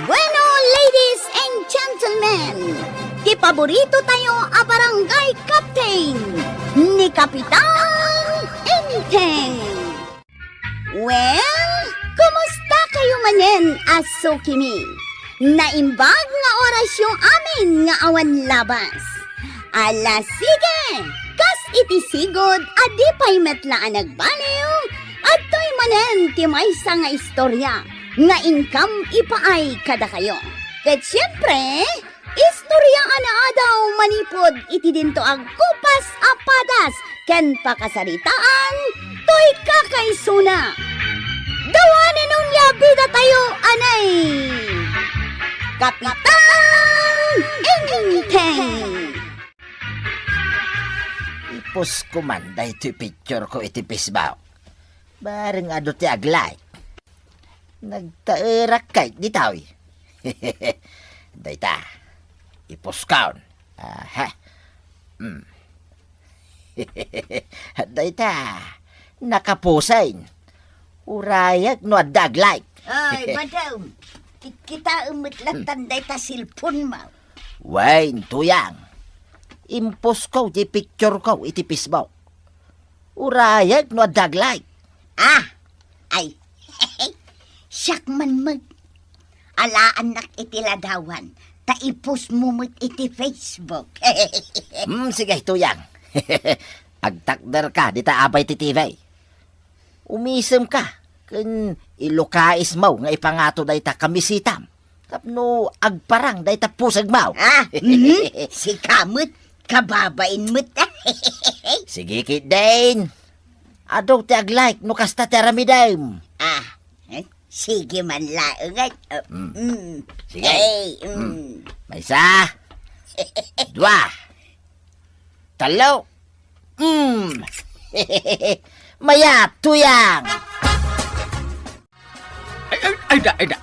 Bueno, ladies and gentlemen, ti paborito tayo a barangay captain, ni Kapitan Enteng. Well, kumusta kayo manen a sukimi? Naimbag nga orasyo amin nga awan labas. Ala, sige! Kas iti sigud a di pay met la a nagbaliw, adtoy manen ti maysa nga istorya nga inkam ipaay kadakayo. Ket siempre, istorya a naadaw manipud iti dinto agkupas a padas ken pakasaritaan toy kakaisuna. The one and only a bidatayo, anay! Kapitan Enteng! Iposko man daytoy picture ko iti Facebook. Bareng adu ti ag-like. Nagtaerak kay ditoy. Dayta. Iposkon. Aha. Mm. Dayta. Nakaposen. Urayak no adda ag-like. Ay, madam. Kitkitaem met latta dayta cellphone mo. Wen, Tuyang. Imposko ti picture ko iti Facebook. Urayak no adda ag-like. Ah, ay, siak man met. Alaannak iti ladawan, ta i-post mo met iti Facebook. Hmm, sige, Tuyang. Agtakderka dita abay ti T V. Umisemka, ken ilukaismo nga ipangato dayta kamisitam. Tapno agparang dayta pusegmo. Ah, mhm. Sika met, kababain met. Sige ketdin. Adu ti ag-like no kasta ti aramidem. Ah, eh, sige man laengen. Uh, Mm. mm. Sige. Hey, mm. Mm. Maysa. Dua. Tallo. Mm. Mayat, Tuyang. Ay, ay, ay, da, ay, da.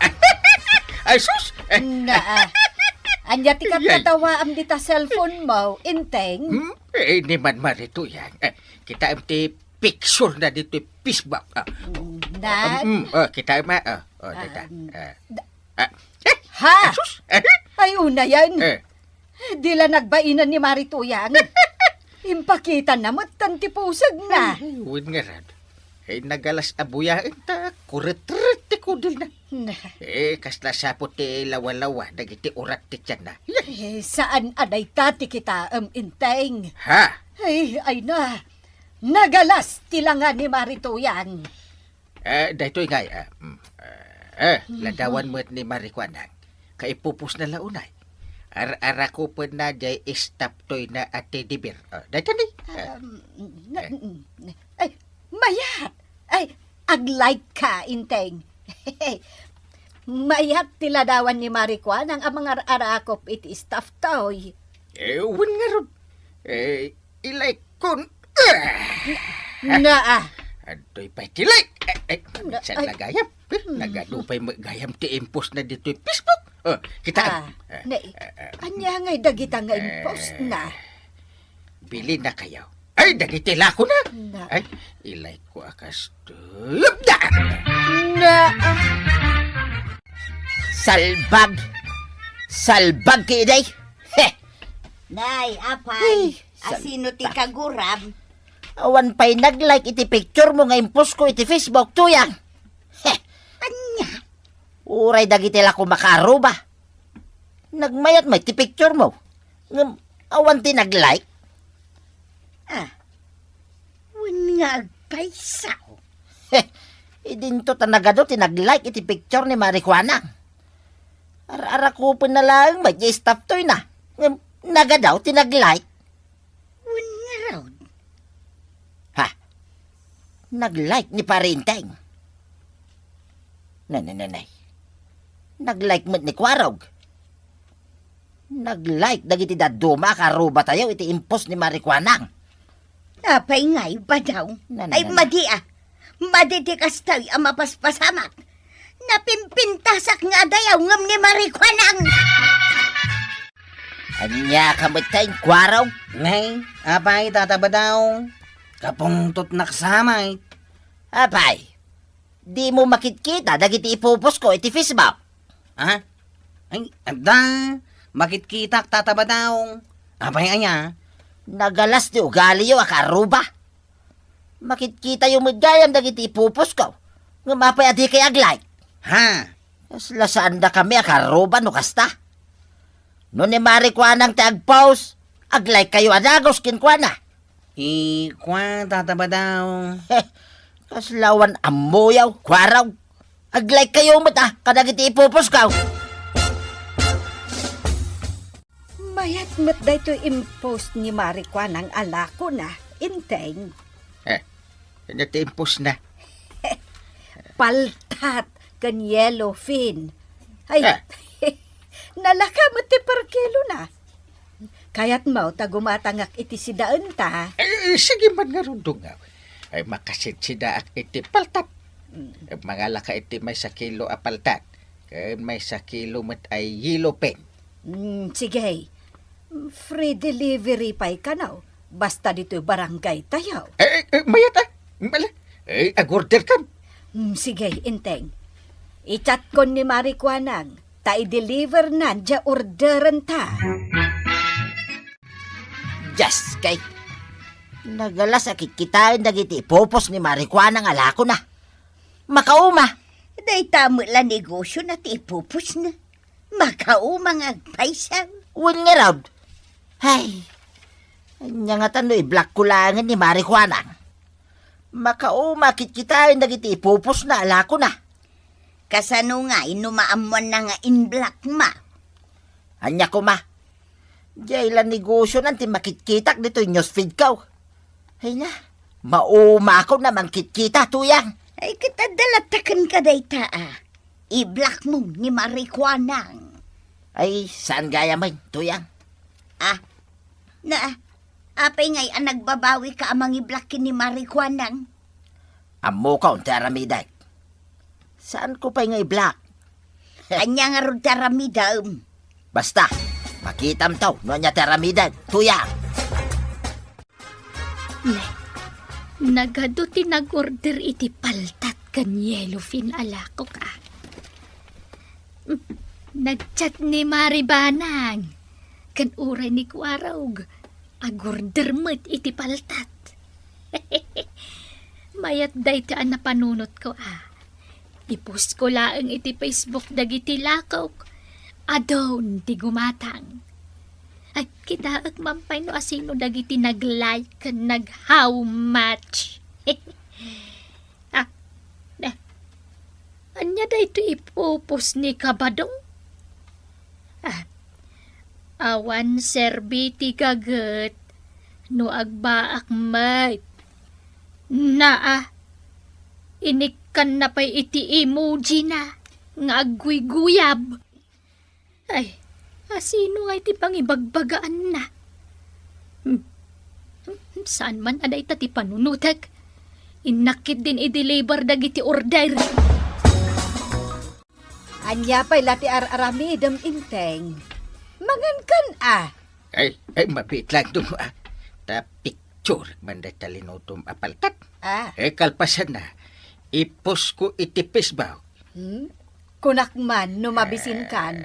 Ay, sus! Naa. Ania ti Yay. Katkatawaam dita cellphone mo, Enteng? Hmm? Eh, ni Manmari Tuyang. Eh, kitaem ti picture na ditoy Facebook. Ah. Mm, na? Ah, mm, oh, kitaem, ah, oh, oh, Ah, dita. mm. Ah. Da- Ah. Eh, Ha? Ay, sus! Eh, Ay, unayen. Eh. Di la nagbainan ni Mari Tuyang. Impakitana met ti pusegna. Ay, wen ngarud. Eh, nagalas a buyaen ta kuretret ti kudelna. Na. Eh, kasla sapo ti lawalawa dagiti urat ti tianna. Eh, saan a dayta ti kitaem, Enteng. Ha? Ay, ay na. Nagalas ti langa ni Mari Tuyang. Eh, daytoy ngay, eh, mm, eh, eh, ladawan met ni Mari Kuanang. Kaipupos na la unay. Ar-, arakupen na jay staff toy na a teddy bear. Oh, dayta ni. Eh, Um, na, eh. Mm, ay, mayat! Ay, ag-like ka, Enteng. Mayat ti ladawan ni Mari Kuanang a mangar-arakop iti staff toy. Eh, wen ngarud. Eh, i-like kon. Ah! Na, ah. Adtoy pay ti like. Eh, eh, Na, minsan ay. Nagayam. Eh, Hmm. Nagadu pay met gayam ti impos na ditoy Facebook. Oh, kita. Ah, Eh, na, eh, eh, anya ngay dagita nga impos na? Bilin na kayo. Ay, dagiti lako na. Na. Ay, ilay ko akas. Lubda! Na, ah. Salbag! Salbag ki, day! He! Nay, apay, Ay, asino ti salbag. Kaguram? Awan pay nag-like iti picture mo nga impos ko iti Facebook, Tuyang. He! Anya? Uray dagiti lako makaaruba. Nagmayat met ti picture mo. Ngem awan ti nag-like. Ah, wen nga agpayso. He, idinto ta nagadu ti nag-like iti picture ni Mari Kuanang. Ar-arakupen na laeng met ti staff toy na. Ngem nagadu ti nag-like. Wen ngarud. Ha? Nag-like ni Pari Enteng. Nay, nay, nay, nay. Nag-like met ni Kuarog. Nag-like dagiti dadduma a karubatayo iti impos ni Mari Kuanang. Apay ngay, badaw? Na, na, Ay, na, na. Madi, ah. Madi ti kastoy a mapaspasamak. Napimpintasak nga adayaw ngem ni Mari Kuanang. Ania ka met tay, Kuarog? Nay, apay, Tata Badaw? Kapungtotnak sa met. Apay, dimo makitkita dagiti ipupos ko iti Facebook? Ha? Ay, adda, makitkitak, Tata Badaw. Apay aya? Nagalas ti ugaliyo a karuba. Makitkitayo met gayam dagiti ipupos ko. Ngem apay a dikay ag-like? Ha? Kasla saandakami a karuba no kasta. No ni Mari Kuanang ti ag-post, ag-like kayo a dagus kenkuana. I, kua, Tata Badaw. Heh, kasla awan ammoyo, Kuarog. Ag-like kayo met, ah, kadagiti ipupos ko. Mayat met daytoy impost ni Mari Kuanang a lakona, Enteng. Eh, ania ti impos na? Paltat ken yellowfin. Ay, Ah. Nalaka met ti per kilo na. Kayatmo ta gumatangak iti sidaenta? Eh, sige man ngarud, dungaw. Ay, makasitsidaak iti paltat. Mm. Eh, mangalaka iti maysa kilo a paltat. Ken maysa kilo met ay yellowfin. Mm, sige. Free delivery pay kano. Basta ditoy barangay tayo. Eh, eh, eh, mayat, ah. Mala. Eh, ag-order kan. Mm, sige, Enteng. I-chat kon ni Mari Kuanang, ta i-deliver nan dia orderenta. Just kay, nagalas a kitkitaen dagiti ipupos ni Mari Kuanang a lakona. Makauma. Dayta met la negosio na ti ipupos na. Makauma nga agpayso. Wen ngarud. Hay, ania ngata no i-block ko laengen ni Mari Kuanang? Makauma a kitkitaen dagiti ipupos na a lakona. Kasano ngay no maammoanna nga in-block mo? Ania koma? Diay la negosio nan ti makitkitak ditoy newsfeed ko. Ay na, maumakon a mangkitkita, Tuyang. Ay, ket adda latta kenka dayta, ah. I-block mo ni Mari Kuanang. Ay, saan gayam, Tuyang? Ah, na, apay ngay a nagbabawika a mangi-block ken ni Mari Kuanang? Ammokon ti aramidek. Saan ko pay nga i-block? Ania ngarud ti aramidem? Basta, makitam to no ania ti aramidek, Tuyang. Ne, nagadu ti nag-order iti paltat ken yellowfin a lakok, ah. Nag-chat ni Mari Banang ken uray ni Kuarog. Ag-order met iti paltat. Mayat dayta a napanunotko a. Ipost ko laeng iti Facebook dagiti lakok. Adun ti gumatang. Ay, kitaek man pay no asino dagiti nag-like ken nag-how much. Ah, eh. Ania daytoy ipopost ni Kabadong? Ah, awan serbi ti gaget no agbaak met. Naa, inikkanna pay iti emoji na nga agguyguyab. Ay, asino nga iti pangibagbagaanna? Hmm. Hmm, saan man a dayta ti panunotek? Innak ketdin i-deliver dagiti order. Ania pay la ti ar-aramidem, Inteng? Mangankan a? Ay, ay, mabiit lang duma. Ta picture man dayta linutom a paltat. Ah. Eh, kalpasanna, ipost ko iti Facebook. Hmm? Kunak man no mabisinkan.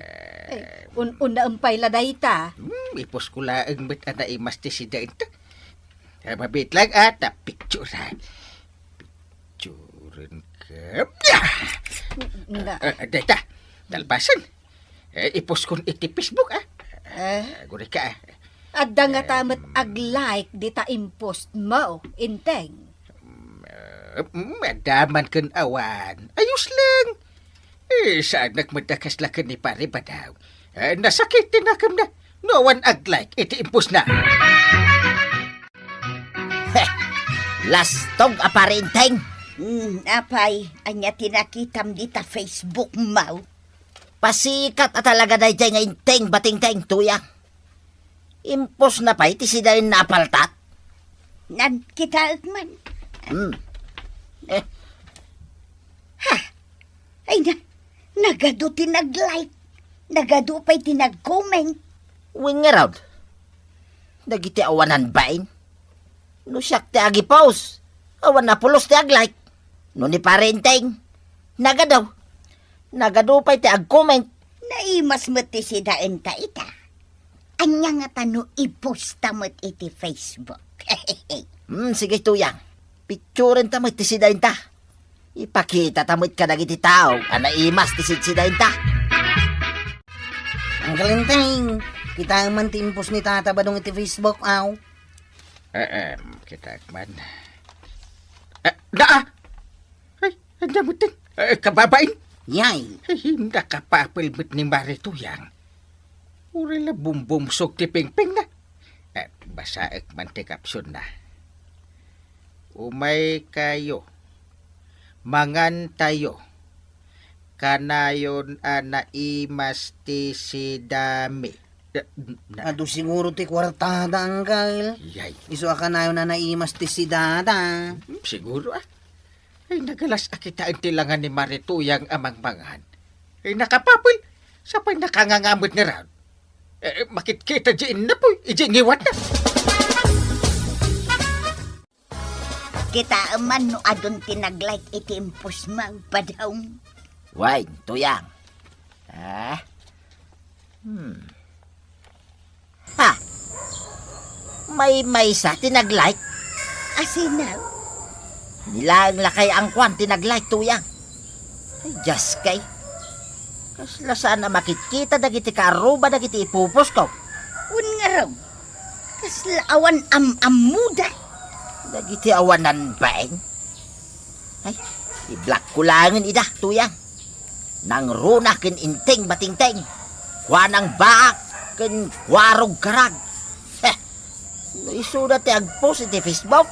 Eh, un-, unnaem pay la dayta. Hmm, ipost ko laeng met a naimas ti sidaenta. Eh, mabiit lang, ah, ta picture, ha. Picturen ka. Nga. Eh, eh, dayta. Kalpasan. Eh, ipost kon iti Facebook, ah. Eh? Agurayka, ah. Adda ngata met, em, ag-like dita impost mo, Inteng? Em, eh, mm, adda man ken awan. Ayos lang. Eh, saanak met a kasla ken ni Pare Badaw. Eh, nasakit ti nakemna no awan ag-like iti impostna. Heh, lastog a Pare Inteng. Hmm, apay, ania ti nakitam dita Facebook mo? Pasikat a talaga daydiay nga Inteng Batingteng, Tuyang. Impostna pay ti sidaenna a paltat? Nan, kitaek man. Hmm. Eh. Ha? Ay na, nagadu ti nag-like. Nagadu pay ti nag-comment. Wen ngarud, dagiti awanan bain. No siak ti agipost, awan a pulos ti ag-like. No ni Pare Inteng, nagadu. Nagadu pay ti ag-comment. Naimas met ti sidaenta ita. Ania ngata no iposta met iti Facebook? Hmm, sige, Tuyang. Picturenta met ti sidaenta. Ipakitata met kadagiti tao a naimas ti sidsidaenta. Uncle Inteng, kitaem man ti impost ni Tata Badong iti Facebook, aw. Ahem, kitaek man. Eh, naa! Ay, ania metten? Eh, kababain? Yay! Ay, nakapapel met ni Mare Tuyang. Uray la bumbumsog ti pingpingna. Eh, basaek man ti caption na. Umaykayo. Mangantayo. Kanayon a naimas ti sidami. Eh, na- Adu siguro ti kuartada, Uncle. Yay. Isu a kanayon a naimas ti sidada. Hmm, siguro, ah. Ay, nagalas a kitaen ti langan ni Mare Tuyang a mangmangan. Ay, nakapapel. Sapay nakangangamet ngarud. Eh, makitkita di innapoy, iti ngiwatna. Kitaem man no adun ti nag-like iti impostmo, Badong. Wen, Tuyang. Ah? Hmm. Ha? Maymaysa ti nag-like? Asino? Ni laeng lakay angkuan ti nag-like, Tuyang. Ay, Dios kay. Kasla saan a makitkita dagiti kaarruba dagiti ipopost ko. Wen ngarud, kasla awan am-ammoda. Dagiti awanan bain. Ay, i-block ko laengen ida, Tuyang. Nangruna ken Inteng Batingteng. Kuanang baak ken kuarog karag. Heh. No isuda ti ag-post iti Facebook,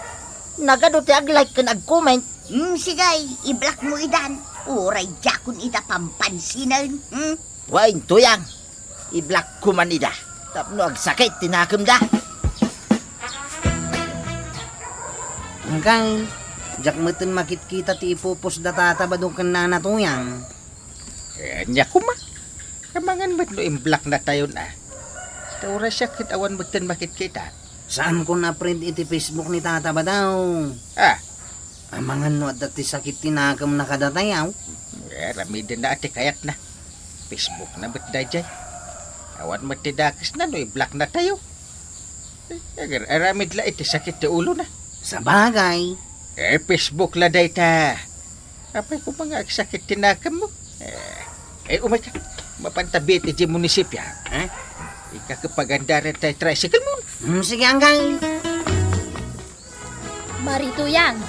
nagadu ti ag-like ken ag-comment. Hmm, sige, i-block mo idan. Uray diakon ida pampansinen. Hmm? Wen, Tuyang, i-block ko man ida tapno agsakit ti nakemda. Uncle, diak metten makitkita ti ipopost da Tata Badong ken Nana Tuyang. Eh, ania koma? Amangan met no imblock natayon a. Ta uray siak ket awan metten makitkita. Saankon a friend iti Facebook ni Tata Badong. Ah. Amangan no adda ti sakit ti nakemna kadatayo. Eh, aramidenna a ti kayatna. Facebook na met daydiay. Awan met ti dakesna no iblak natayo. Eh, agar-aramid la iti sakit ti ulona. Sabagay, Eh, Facebook la dayta. Apay koma nga agsakit ti nakemmo? Eh, eh, umayka. Mapantabiit iti munisipyo, ha? Ika ket pagandaran tay tricycle mo. Hmm, sige, anggay. Marituyang,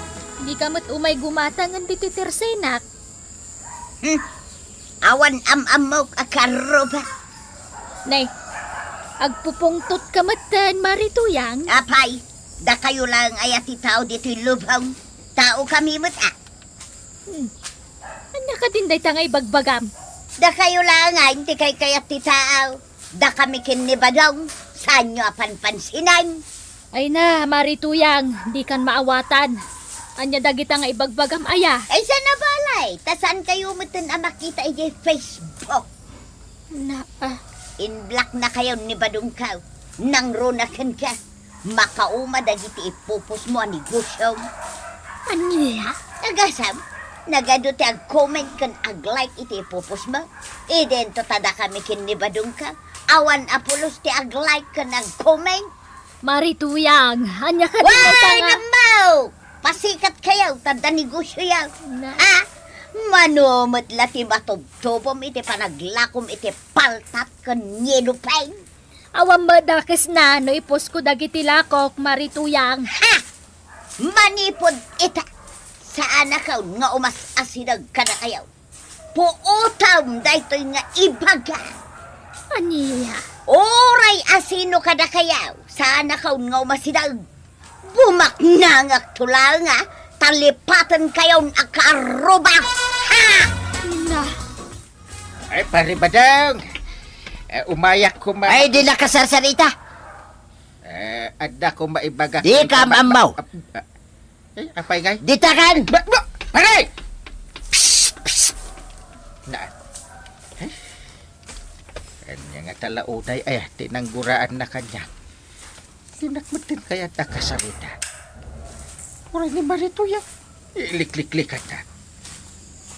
dika met umay gumatangen ditoy tersenak. Hmm. Awan am-ammok a karruba. Nay, agpupungtot ka metten, Marituyang. Apay, dakayo laeng aya ti tao ditoy lubong. Tao kami met, a. Hmm. Ania kadin dayta nga ibagbagam? Dakayo laeng ti kaykayat ti tao. Dakami ken ni Badong, saanyo a panpansinan. Ay na, Marituyang, dikan maawatan. Ania dagita nga ibagbagam aya? Ay, saan a balay, ta saan kayo metten a makita idiay Facebook. Na, ah. In-block na kayo ni Badong kaw. Nangruna kenka. Makauma dagiti ipupos mo a negosyo. Ania? Agasam, nagadu ti ag-comment ken ag-like iti ipupos mo. Idinto ta dakami ken ni Badong kaw. Awan a pulos ti ag-like ken ag-comment. Marituyang, ania kadin dayta nga? Way, nammaw! Pasikat kayo, ta adda negosyo yaw. Na- Ha? Mano met la ti matubtubom iti panaglakom iti paltat ken nielupeng? Awan met dakesna no iposko dagiti lakok, Marituyang. Ha! Manipud ita, saanakaw nga umas-asideg kadakayo. Puotam daytoy nga ibaga. Ania? Uray asino kadakayo, saanakaw nga umasideg. Bumaknangak to laeng a, talipaten kayon a karuba. Ha! Na. Ay, Pare Badong. Eh, umayak koma. Ay, di nakasarsarita. Eh, adda ko maibaga. Di ka ammaw. Eh, apay ngay? Ditakan! Ba, ba, pare! Psst, psst. Na. Eh? Ania nga talaunay, ay, tinangguraan na kanya. Dinak metten kayat a kasarita. Uray ni Marito ya. Ilikliklikatna.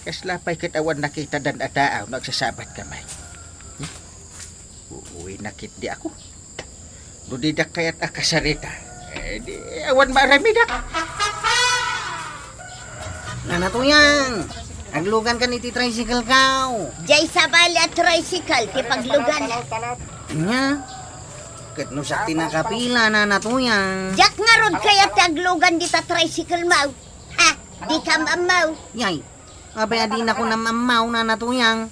Kasla pay ket awan nakitadan a taaw no agsasabat ka may. Hmm? Uuwi na ketdi ako. No didak kayat a kasarita, eh, di awan maaramidak. Nana Tuyang, aglugan kan iti tricycle kaw. Jay sabali a tricycle ti paglugan. Nya, ket no siak ti nakapila, Nana Tuyang. Diak ngarud kayat ti aglugan dita tricycle mo. Ha? Di ka maammaw. Yay, apay a dinakon am-ammaw, Nana Tuyang.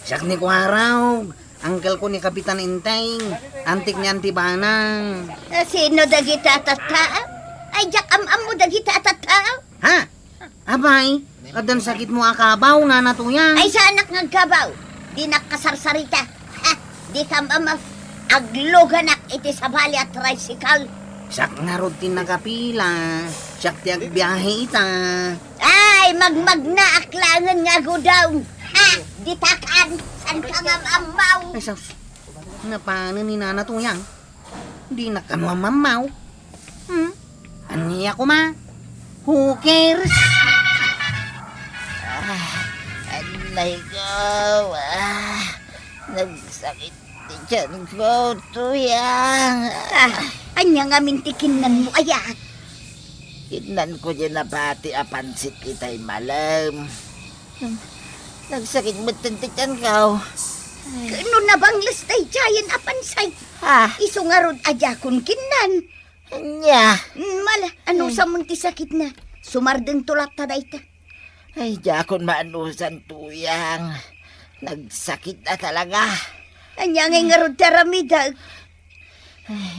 Siak ni Kuaraw, uncle ko ni Kapitan Enteng, antik ni Auntie Banang. Eh, sino dagita a tattao? Ay, diak am-ammo dagita a tattao. Ha? Apay, addan sakit mo a kabaw, Nana Tuyang. Ay, saanak nga agkabaw. Dinak kasarsarita. Ha? Di ka maammaw. Agluganak iti sabali a tricycle. Siak ngarud ti nakapila. Siak ti agbiahe ita. Ay, magmagnaak laengen nga agudong. Ha? Ditakan, saan ka nga maammaw? Ay, sus. Napanen ni Nana Tuyang. Dinak kano a maammaw. Hmm? Ania koma? Who cares? Ah, anay ko. Ah, nagsakit ti tiyan ko, Tuyang. Ah, ania ngamin ti kinnan mo, aya? Kinnan ko diay nabati a pansit itay malem. Nagsakit metten ti tiyan ko. Ay. Ket no nabangles daydiayen a pansit? Ah. Isu ngarud a diakon kinnan. Ania? Mm, mala, ano sa man ti sakit na? Sumardeng to latta dayta. Ay, diakon maanusan, Tuyang. Nagsakit na talaga. Ania ngay ngarud ti aramidek? Ay,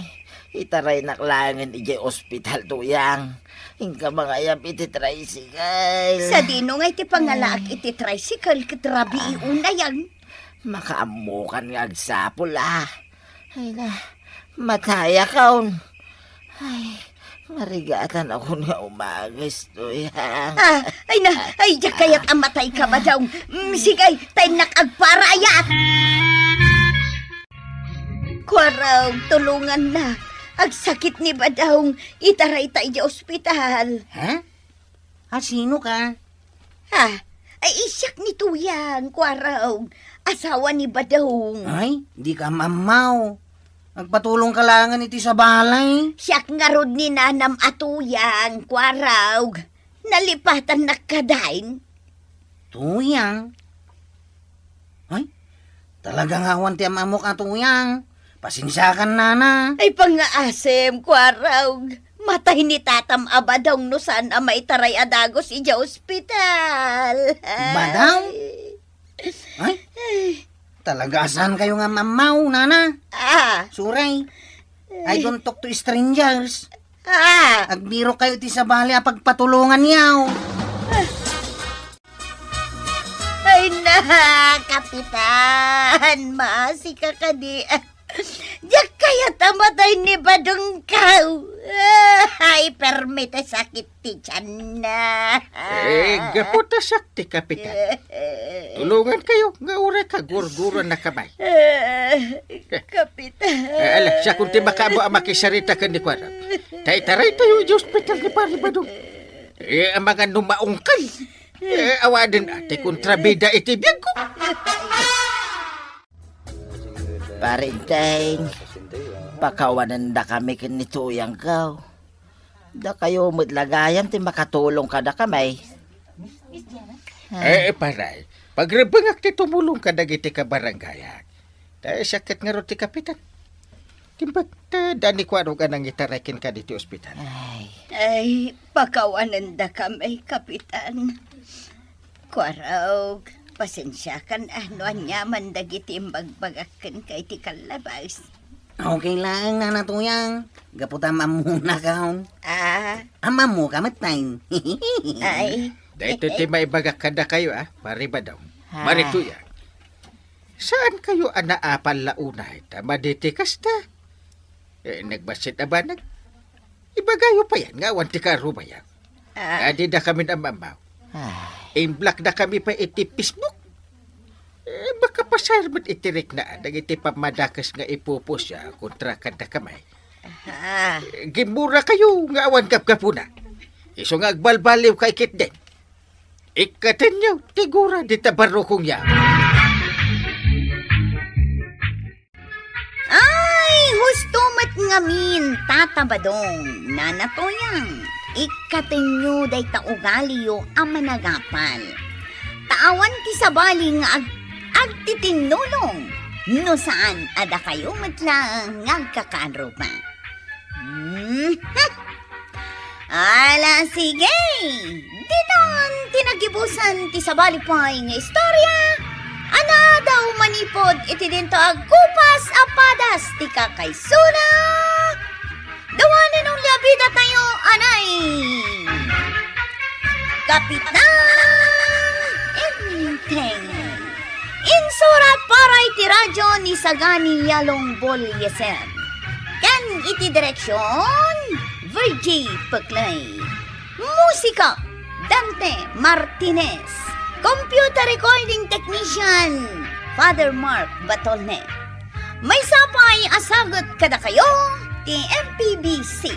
itaraynak laengen idiay ospital, Tuyang. Inka mangayab iti tricycle. Sadino ngay ti pangalaak iti tricycle ket rabii unayan? Makaammokan nga agsapul, a. Ay na, matayakon. Ay, marigatanakon nga umages, Tuyang. Ah, ay na, ay, diak kayat a matay ka, Badong. Mm, sige, ta innak agpara, aya. Kuarog, tulongannak. Agsakit ni Badong. Itarayta idiay ospital. Ha? A, sino ka? Ha? Ay, siak ni Tuyang, Kuarog. Asawa ni Badong. Ay, di ka maammaw. Agpatulong ka laengen iti sabali. Siak ngarud ni nanam a Tuyang, Kuarog. Nalipatannak kadain. Tuyang. Ay, talaga nga awan ti am-ammok a tuyang. Pasensiakan, nana. Ay, pangaasem, Kuarog. Matay ni tatam a badong no saan a maitaray a dagus idiay ospital. Badong? Ay, talaga a saan kayo nga mammaw, nana? Ah. Suray. I don't talk to strangers. Ah. Agbiro kayo ti sabali a pagpatulongan yaw. Ay na, Kapitan, maasi ka kadi. Diak kayat a matay ni badongkaw. Ay, permi ti sakit ti tianna. Eh, gapu ta siak ti kapitan. Tulongan kayo nga uray kagurguran na kamay. Eh, Kapitan. Eh, ala, siak ti makaammo a makisarita ken ni Kuarog. Ta itaray tayo idiay ospital ni Pari Badong. Eh, amangan no maungkal. Eh, awanen a ti kontrabida iti biagko. Pare Enteng, pakawanendakami ken ni Tuyangko. Dakayo met la gayam ti makatulong kadakami. Ah. Eh, paray, pagrebengak ti tumulong kadagiti kabarangayak. Ta siak ket ngarud ti kapitan. Timbag, ta daan ni Kuarog a nangitaray kenka ditoy ospital. Ay. Ay, pakawanendakami, Kapitan. Kuarog, pasensiakan a no aniaman dagiti imbagbagak kenka iti kallabas. Okay laeng, Nana Tuyang. Gapu ta am-ammona kaon. Ah. Am-ammoka met, tay. Ay. Daytoy ti maibagak kadakayo, a, Pari Badong. Ah. Mari Tuyang. Saan kayo a naapal la unay ta madi ti kasta? Eh, nagbassit a banag. Ibagayo payen nga awan ti kaarubayo. Ah. Adidakamin am-ammaw. Ay. Imblakdakami pay iti Facebook. Eh, makapasayaat met iti riknaan dagiti pammadakes nga ipupusyo kontra kadakami. Ah. Eh, gimmurakayo nga awan gapgapuna. Isu nga agbalbaliwka ketdin. Ikkatenyo ti gura dita barrukongyo. Ay, husto met ngamin, Tata Badong, Nana Tuyang. Ikkatenyo dayta ugaliyo a managapal. Ta awan ti sabali nga ag-, agtitinnulong, no saan a dakayo met laeng nga agkakaaruba. Mhm. Ala, sige! Ditan ti nagibusan ti sabali pay nga istorya a naadaw manipud iti dinto a gupas a padas ti kakaisuna. Dawanen ti liabidatayo, anay! Kapitan Enteng. Insurat para iti radyo ni Sagani Yalong Bolieser. Ken iti direksyon, Virgie Peclay. Musika, Dante Martinez. Computer recording technician, Father Mark Batolne. Maysa pay a sagut kadakayo ti M P B C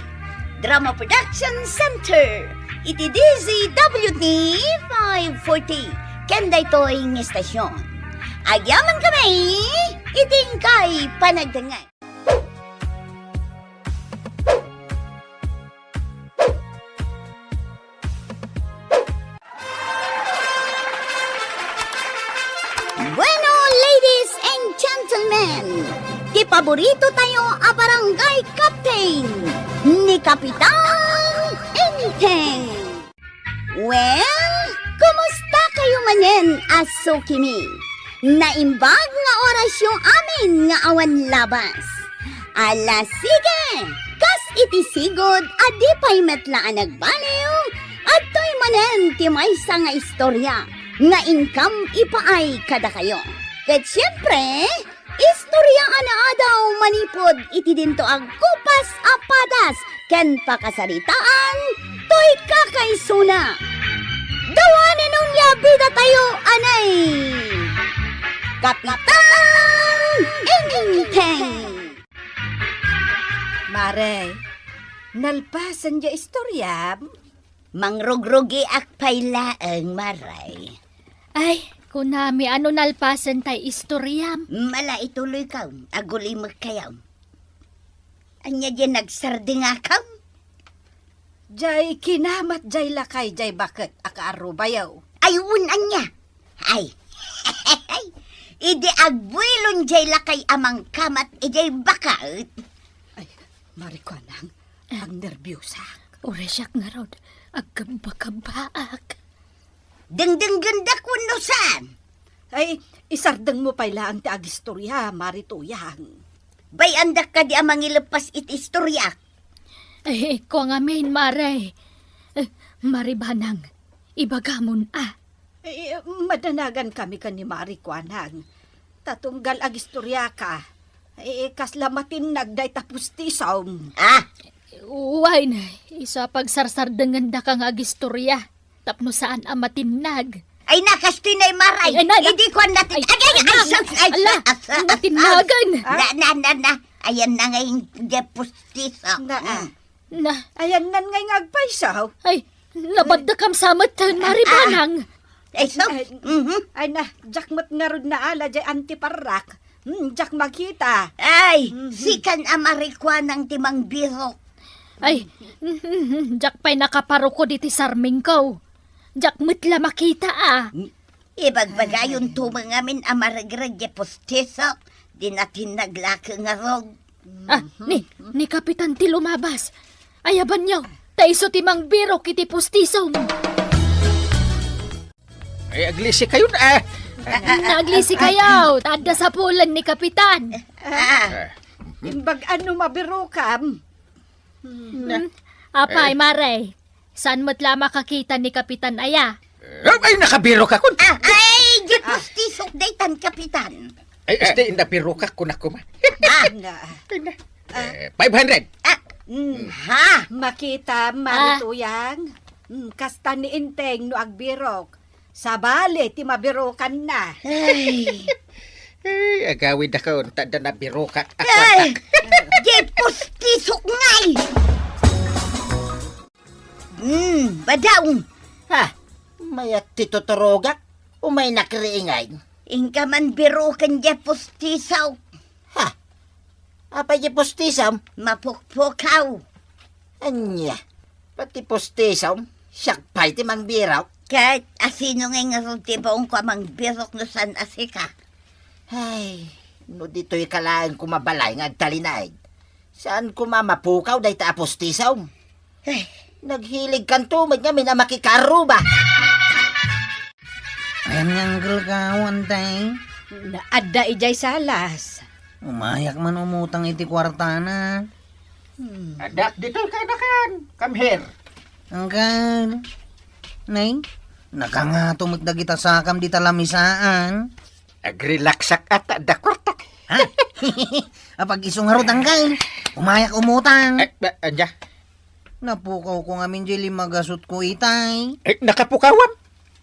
Drama Production Center iti D Z W T five forty ken daytoy nga estasyon. Agyamankami iti inkay panagdengngeg. Bueno, ladies and gentlemen, ti paborito tayo a barangay captain, ni Kapitan Enteng. Well, kumusta kayo manen a sukimi? Naimbag nga orasyo amin nga awan labas. Ala, sige! Kas iti sigud a di pay met la a nagbaliw, adtoy manen ti maysa nga istorya nga inkam ipaay kadakayo. Ket siempre, istorya a naadaw manipud iti dinto a gupas a padas ken pakasaritaan toy kakaisuna. Dawanen ti liabidatayo, anay! Kapitan Enteng! Mare, nalpasen diay istoryam? Mangrugrugiak pay laeng, Mare. Ay, kunami, a no nalpasen tay istoryam? Mala, ituloykaw, agulimekkayo. Ania diay nagsardengakaw? Jay kinamat jay lakay jay baket a kaarubayo. Ay, wen ania? Ay. Idi agbuelon jay lakay a mangkamat idiay baket. Ay, Mari Kuanang, agnerbiosak. Uray siak ngarud, agkabba-kabbaak. Dengdenggendak wenno saan? Ay, isardengmo pay laeng ti agistorya, Mari Tuyang. Bay-andak kadi a mangileppas iti istoriak? Ay, kua ngamin, Mare. Eh, Mari Banang, ibagamon a. Eh, madanagankami ken ni Mari Kuanang. Ta tunggal agistoryaka, eh, kasla matinnag dayta pustisom. Ah! Wen, isu a pagsarsardengandaka nga agistorya tapno saan a matinnag. Ay, nakastoy na, Mare. Ay, ay, na, na. Idi kuan natin. Ay, ay, ay, ay, ala, ay, ay, ay, ay, matinnagan. Na, na, na, na. Ayan na nga yung pustiso. Na, ah. Mm. Na. Ayan nan ngay nga agpayso. Ay, nabadda kam sa met, Mari Banang. Ay, so? Ay, mhm. Ay, na, diak met ngarud naala, jay antiparrak. Hmm, diak makita. Ay, mhm. Sikan a Mari Kuanang ti mangbirok. Ay, mhm, diak pay nakaparukod iti sarmingko. Diak met la makita, ah. Ibagbagayon to ngamin a maregreg ti pustiso, di natinnag la ngarud. Ah, ni, ni Kapitan ti lumabas. Ayabanyo, ta isu ti mangbirok iti pustisom. Ay, aglisi kayo na, eh. Naglisi kayo, ta adda sapulan ni Kapitan. Ah, imbag ano mabirokam? Hmm. Apay, eh. Mare, saan met la makakita ni Kapitan aya? Eh, ay, nakabirok ako. Ah, ay, di pustisok daytan, Kapitan. Ay, este, nabirok ako na kuma. Ah. Na. Ay, na. Ah. Eh, five hundred. Ah, mm, ha? Makita, Mari Tuyang. Mm, kasta ni Inteng no agbirok. Sabali ti mabirokanna. Ay. Ay, agawid ako, unta da nabirokak a kuartak. Ay, di pustisok ngay! Hmm, badaw! Ha? Mayat ti tuturogak? Umay nakriingay? Inka man biroken di pustisok. Ha? Apay di pustisam? Mapukpukaw. Anya, pati pustisam? Siak pay ti mangbirok? Ket asino ngay ngarud ti baonko a mangbirok no saan a sika? Ay, no ditoy ka laeng kumabalay nga agtalinaed, saan koma mapukaw dayta a pustisam? Eh. Naghilig kanto met ngamin a makikaruba. Ayan nga, Uncle Kao, Antay? Adda idiay salas. Umayak man umutang iti kuartana. Hmm. Addak ditoy kaanakan. Come here. Uncle. Nay, nakangato met dagita sakam dita lamisaan. Agrelaksak a ta adda kuartak. Ha? Apag-isu ngarud, Uncle. Umayak umutang. Eh, ba, anya? Napukawko ngamin jay limagasotko itay. Eh, nakapukawam?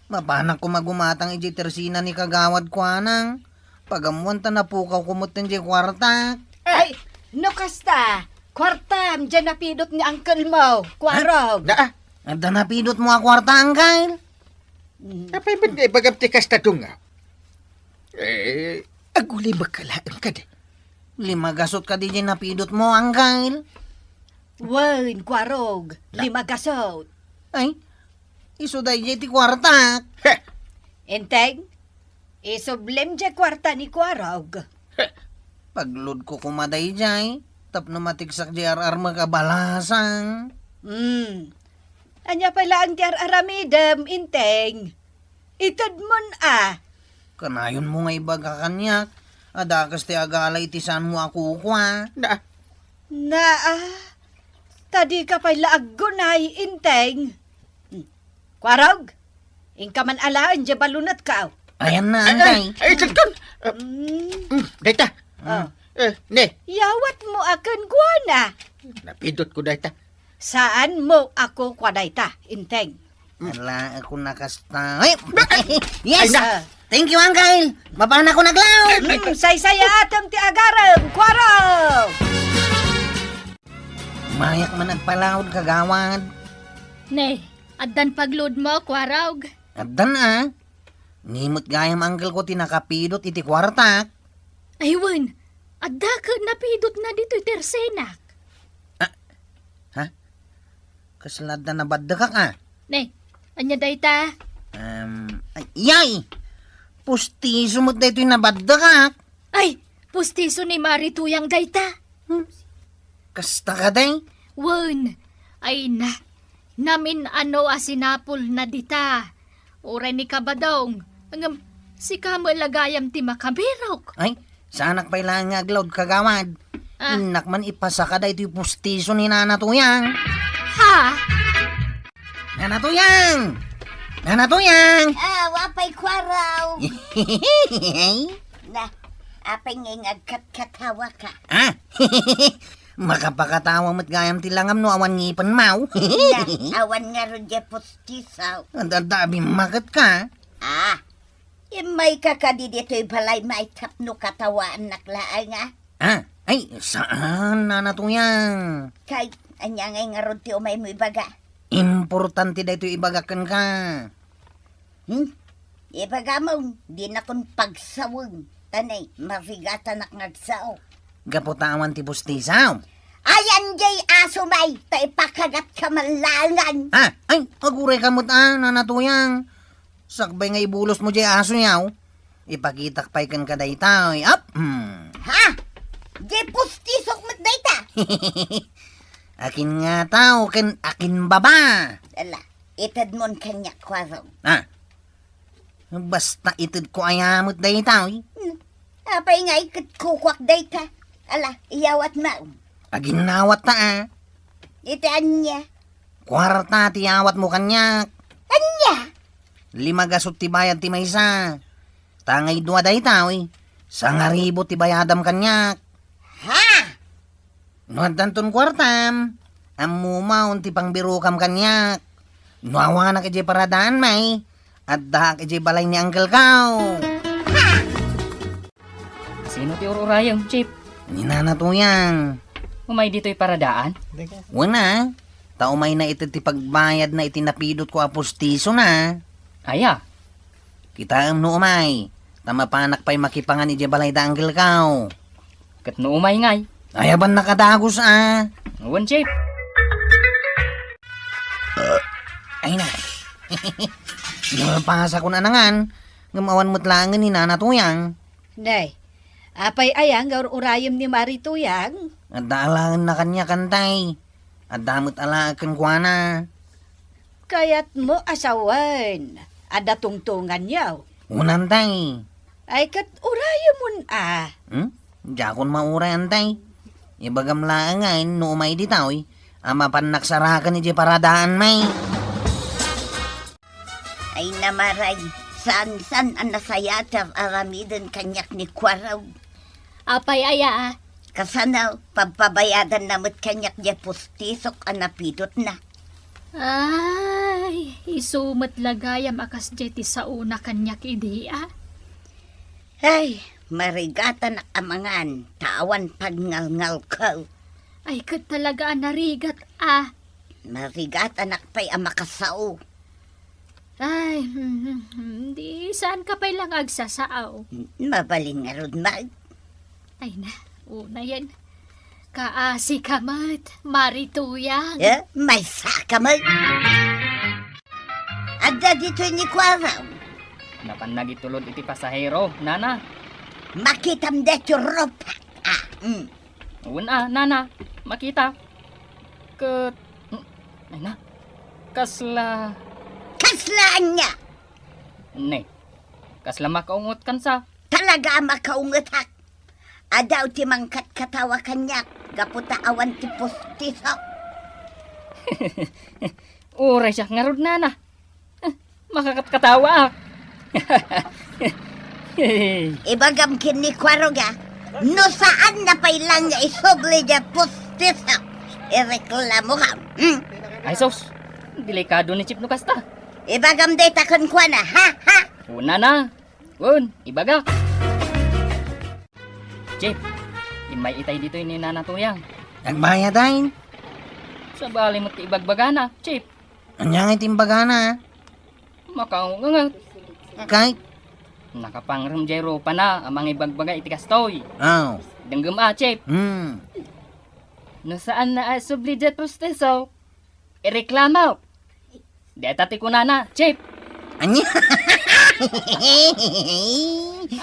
Mapanak koma gumatang idiay tersina ni Kagawad Kuanang. Pagammoan ta napukawko metten jay kuartak. Ay, no kasta, kuartam jay napidot ni uncle mo, Kuarog. Na, ah. Adda napidotmo a kuarta, Uncle? Mm. Apay met nga ibagam ti kasta, Dunga? Eh, agulibek ka laeng kadi. Limagasot kadi jay napidotmo, Uncle? Wen, Kuarog, La- limagasot. Ay, isu dayjay ti kuartak. Heh! Inteng, isublem jay kuarta ni Kuarog. Heh! Pagludko koma dayjay, tapno matiksak jay ar-armek a balasang. Hmm. Ania pay laeng ti ar-aramidem, Inteng? Itedmon a. Kanayonmo nga ibaga kaniak a dakes ti agala iti saanmo a kukua. Na. Na, ah. Ta dika pay la aggunay, Inteng. Hmm. Kuarog, inka man alaen jay balunetka. Ayan na, Ay, ay, Antay. Ay, itedkon. Ah, mm, dayta. Ah. Eh, ne. Yawatmo a kenkuana. Napidotko dayta. Saanmo a kukua dayta, Inteng? Ala, ako na kasta. Ay! Yes! Ay, na! Thank you, Uncle! Mapanakon aglaw! Mm, saysayaatem ti agarem, Kuarog! Mayak man agpalaod, Kagawad. Ne, addan pagludmo, Kuarog? Addan, a. Ni met gayam, Uncle ko, ti nakapidot iti kuartak. Ay, wen, adda ket napidotna ditoy tersenak. Ah, ha? Kasla adda nabaddekak, a. Ne, ania dayta? Em, ay, yay! Pustiso met daytoy nabaddekak. Ay, pustiso ni Mari Tuyang dayta. Hmm? Kasta kadi? Wen, ay na, namin-ano a sinapulna dita. Uray ni Kabadong, ngem sika met la gayam ti makabirok. Ay, saanak pay laeng nga aglaw, kagawad. Ah. Innak man ipasaka daytoy pustiso ni Nana Tuyang. Ha? Nana Tuyang! Nana Tuyang! Ah, apay, Kuaraw. Na, apay nga agkatkatawaka? Ah? Makapakatawa met gayam ti langam no awan ngipenmo. Na, awan ngarud diay pustiso. Adda, adda abimmaketka. Ah, immayka kadi ditoy balay, may tapno katawaannak laeng, a? Ah, ay, saan, Nana Tuyang? Kay, ania ngay ngarud ti umaymo ibaga? Importante daytoy ibagak kenka. Hmm? Ibagam, dinakon pagsawen. Ta ne, marigatanak nga agsao. Gapu ta awan ti pustiso. Ayan diay aso, may, ta ipakagatka man laengen. Ah, ay, agurayka met, a, Nana Tuyang. Sakbay nga ibulosmo diay asoyo, ipakitak pay kenka dayta, oy. Ap! Hmm. Ha? Diay pustisok met dayta? Akin ngata ken akin baba? Ala, itedmon kaniak, Kuaraw. Ah. Basta itedko aya met dayta, oy. Hmm. Apay nga iketkukuak dayta? Ala, iyawatmo. Aginnawatta, a. Iti ania? Kuarta ti iyawatmo kaniak. Ania? Lima gasut ti bayad ti maysa. Ta ngay dua dayta, oy. Sangaribu ti bayadam kaniak. Ha? No addanton kuartam, ammom ti pangbirokam kaniak. No awanak idiay paradaan, may, addaak idiay balay ni Uncle Kao. Sino ti ur-urayem, Chief? Ni Nana Tuyang. Umay ditoy paradaan? Wen a, ta umayna ited ti pagbayadna iti napidotko a pustisona. Aya? Kitaem no umay, ta mapanak pay makipangan idiay balay da Uncle Kao. Ket no umay ngay? Ay, abannak a dagus a. Wen, Chief. Ay na. Napasakon a nangan, ngem awan met laengen ni Nana Tuyang. Nay, apay aya nga ur-urayem ni Mari Tuyang? Adda alaenna kaniak, antay. Adda met alaek kenkuana. Kayatmo a sawen, adda tungtunganyo? Wen, antay. Ay, ket urayemon a. Hmm? Diakon mauray, antay. Ibagam laengen no umay ditoy, a mapannak saraken idiay paradaan, may. Ay, Maray, saan-saan a nasayaat ti ar-aramiden kaniak ni Kuaraw. Apay aya? Kasano, pagpabayadanna met kaniak diay pustisok a napidotna. Ay, isu met la gayam a kasdiay ti saona kaniak idi a. Ay, marigatanak a mangan, ta awan pagngalngalko. Ay, ket talaga a narigat a. Marigatanak pay a makasao. Ay, hmm, hmm, hmm, di saanka pay lang agsasao. Mabalin ngarud, Mag. Ay na, unayen. Kaasika met, Mari Tuyang. Eh, maysa ka met. Adda ditoy ni Kuaraw. Napan nagitulod iti pasahero, nana. Makitam daytoy rupa. Ah, mm. Wen a, nana, makita. Ket, mm, ay na, kasla. Kasla ania? Ne, kasla makaungetkansa. Talaga a makaungetak. Adaw ti mangkatkatawa kaniak gapu ta awan ti pustisok. Uray siak ngarud, nana. Eh, makakatkatawaak. Ibagam ken ni Kuaraw a, no saanna pay lang nga isubli diay pustisok, ireklamokam. Hmm? Ay sus, delikado ni Chief no kasta. Ibagam dayta kenkuana, ha? Ha? Una na. Wen, ibagak. Chief, immay itay ditoy ni Nana Tuyang. Agbayad, ay? Sabali met ti ibagbagana, Chief. Ania ngay ti imbagana? Makaunget. Kay? Nakapangrem diay rupana a mangibagbaga iti kastoy. Oh. Denggem a, Chief. Hmm. No saanna a isubli diay pustiso, Ireklamo. Deta ti kunana, Chief. Ania?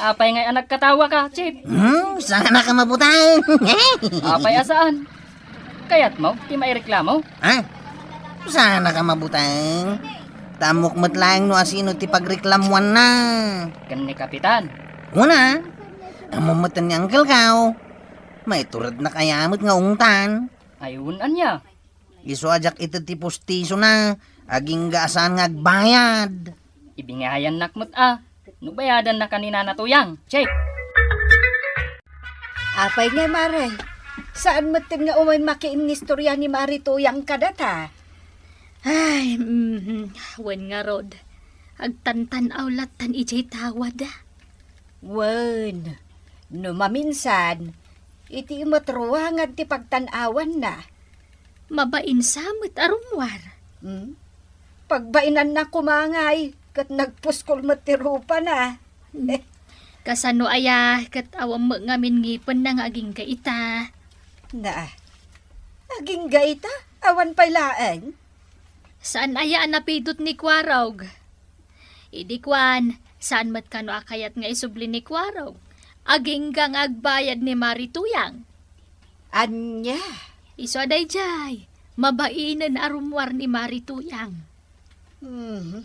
Apay ngay a nagkatawa ka, Chief? Hmm, sana ka mabutang. Apay a saan? Kayatmo ti maireklamo? Ha? Sana ka mabutang. Ta ammok met laeng no asino ti pagreklamuanna. Ken ni Kapitan. Kuna, ammo met ni Uncle Kao. Maituredna kaya met nga ungtan. Ay, wen ania? Isu a diak ited ti pustisona, agingga a saan nga agbayad. Ibingayannak met a, no bayadanna ka ni Nana Tuyang, Chief. Apay nga, Mare? Saan met nga umay makiinnistorya ni Mari Tuyang kadata? Ay, mhm, wen ngarud. Agtantan-aw lattan idiay tawada. Wen, no maminsan, iti met ruangan ti pagtan-awanna. Mabain sa met a rummuar. Hmm? Pagbainanna koma ngay, ket nagpuskol met ti rupana. Hmm. Kasano aya ket awan met ngamin ngipenna nga agingga ita? Na, agingga ita? Awan pay laeng? Saan aya a napidot ni Kuarog? Idi kuan, saan met kano a kayat nga isubli ni Kuarog? Agingga nga agbayad ni Mari Tuyang. Ania? Isu a daydiay, mabainen a rummuar ni Mari Tuyang. Mhm.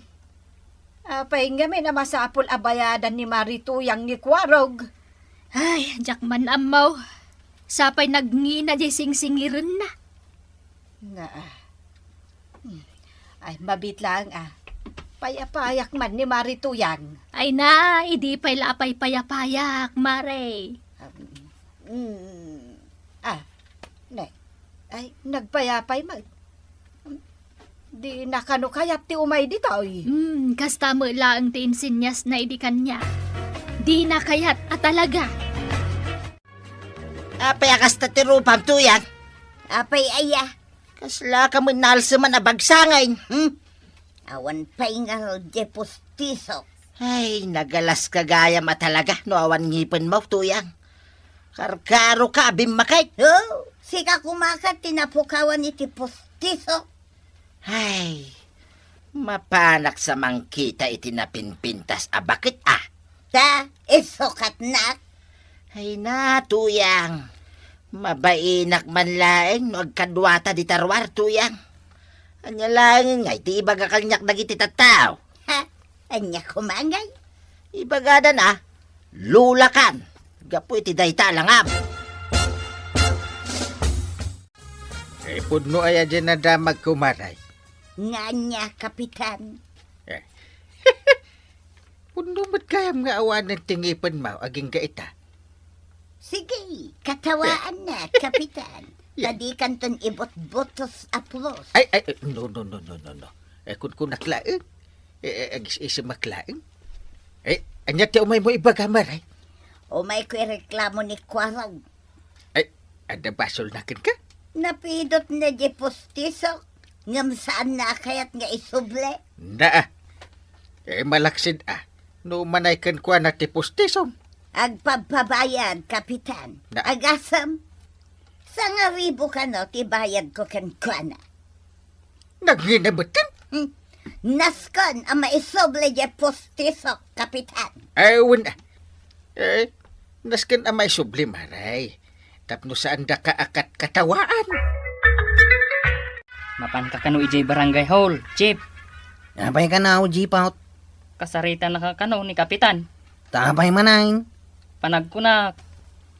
Apay ngamin a masapul a bayadan ni Mari Tuyang ni Kuarog? Ay, diak man ammo. Sapay nagngina diay singsingirenna. Na, ah. Hmm. Ay, mabiit laeng, ah. Payapayak man ni Mari Tuyang. Ay na, idi pay la a paypayapayak, Mare. Um, mm, ah, ne. Ay, nagpayapay man. Dina kano kayat ti umay ditoy. Hmm, kasta met laeng ti insinyasna idi kaniak. Dina kayat a talaga. Apay a kasta ti rupam, Tuyang? Apay aya? Kasla ka met naalseman a bagsangen, hmm? Awan pay ngarud diay pustisok. Ay, nagalas ka gayam a talaga no awan ngipenmo, Tuyang. Karkaroka a bimmakek. Oh, sika koma ket ti napukawan iti pustisok. Ay, mapanak sa mangkita iti napinpintas a baket, ah. Ta, isukatnak. Ay na, Tuyang. Mabainak man laeng no agkaduata dita ruar, Tuyang. Ania laeng ngay ti ibaga kaniak dagiti tattao? Ha? Ania koma ngay? Ibagada na, lulakan. Gapu iti dayta a langam. Eh, pudno aya diay nadamag, kumaray? Nga ania, Kapitan? Eh. Pudno met gayam nga awanen ti ngipenmo agingga ita. Sige, katawaanna, Kapitan. Yeah. Ta dikanton ibutbutos a pulos. Ay, ay, ay, no, no, no, no, no, no. Eh, kunkunak laeng. Eh, eh, agis-isimak laeng. Eh, ania ti umaymo ibaga, Mare? Umayko ireklamo ni Kuarog. Ay, adda basolna kenka? Napidotna diay pustisok, ngem saanna a kayat nga isubli. Naa. Eh, malaksid a. No umanay kenkuana ti pustisom. Agpabpabayad, Kapitan. Na- Agasem. Sangaribu kano ti bayadko kenkuana. Nagngina metten? Hmm. Naskon a maisubli diay pustisok, Kapitan. Ay, wen. Eh, naskon a maisubli, Mare. Tapno saandaka a katkatawaan. Mapanka kano idiay barangay hall, Chief. Apay kano, Chief, out? Kasaritanaka kano ni Kapitan. Ta apay manen? Panagkunak,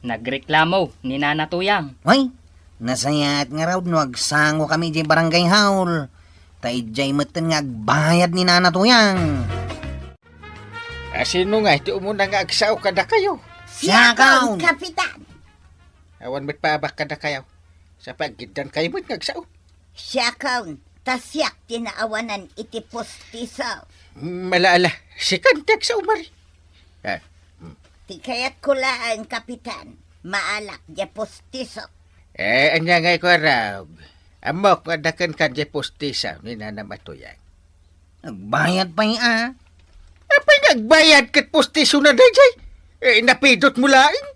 nagreklamo ni Nana Tuyang. Wen, nasayaat ngarud no agsangokami idiay barangay hall. Ta idiay metten nga agbayad ni Nana Tuyang. A, sino ngay ti umuna nga agsao kadakayo? Siakon, Kapitan. Awan met paabak kadakayo. Sapay aggiddankayo met nga agsao. Siakon, ta siak ti naawanan iti pustiso. Ala, ala, sikan ti agsao, Mare. Ah, mm. Ti kayatko laeng, Kapitan, maalak diay pustiso. Eh, ania ngay, Kuarog? Ammok nga adda kenka diay pustiso ni Nanam a Tuyang. Agbayad pay a. Apay nga agbayad ket pustisona daydiay? Eh, napidotmo laeng.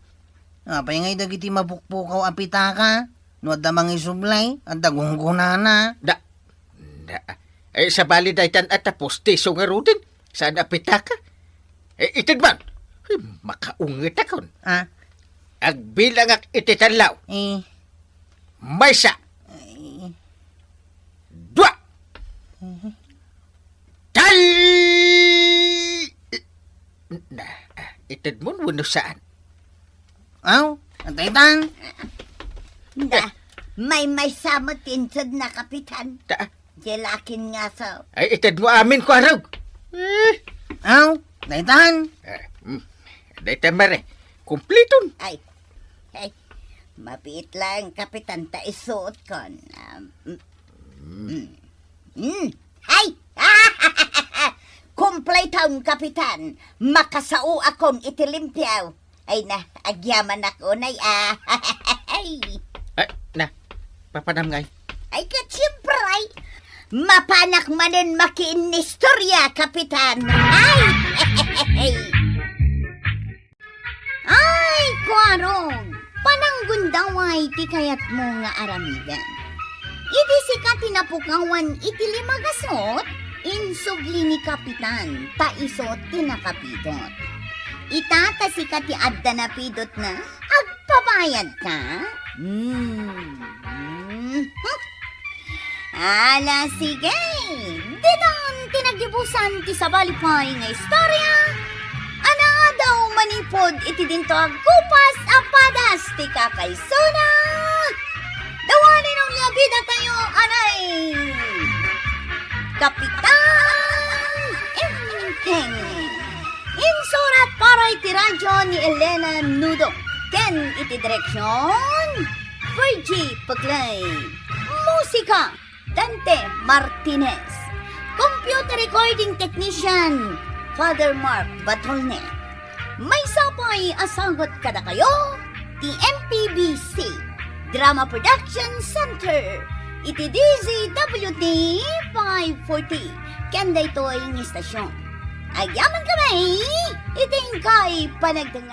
Apay ngay dagiti mapukpukaw a pitaka? No adda mangisubli, adda gunggonana. Da, Na, eh, sabali daytan a ta postiso ngaruden, saan a pitaka? Eh, ited man. Ay, makaungetakon. Ah? Agbilangak iti tallo. Eh. Maysa. Eh. Dua. Mhm. Tal-, na, ah, ited mo wenno saan? Aw, daytan. Da, maymaysa met ti insedna, Kapitan. Ta-, Diay lakin nga sa Ay, ited mo amin, Kuarog. Eh. Aw, daytan. Eh, mm. Daytan, mare. Kumpliton. Ay, ay, mabiit lang, Kapitan, ta isuot kon. Um, mm. Mm. Mm. Ay! Kumpliton, Kapitan. Makasao akon iti limpio. Ay na, agyamanak unay, ah. Ay. Ay, na, papanam ngay? Ay, ket siyempre, mapanak manen makiinnistorya, Kapitan. Ay! Ay, Kuarog, pananggundaway ti kayatmo nga aramiden. Idi sika ti napukawan iti lima gasut, insubli ni Kapitan, ta isu ti nakapidot. Ita ta sika ti adda napidotna, agpabayadka? Hmm. Ala, sige. Ditan ti naggibusan ti sabali pay nga istorya. Anaadaw manipud iti dinto a gupas a padas ti kakaisuna. Dawani no nga bida tayo, anay. Kapitan Enteng. Insurat para iti radyo ni Elena Nudo. Ken iti direksyon, Virgie Paglae. Musika, Dante Martinez. Computer recording technician, Father Mark Batolne. Maysa pay a sagut kadakayo ti M P B C Drama Production Center iti D Z W T five forty ken daytoy nga istasyon. Agyaman kami iti inkay panagdengngeg.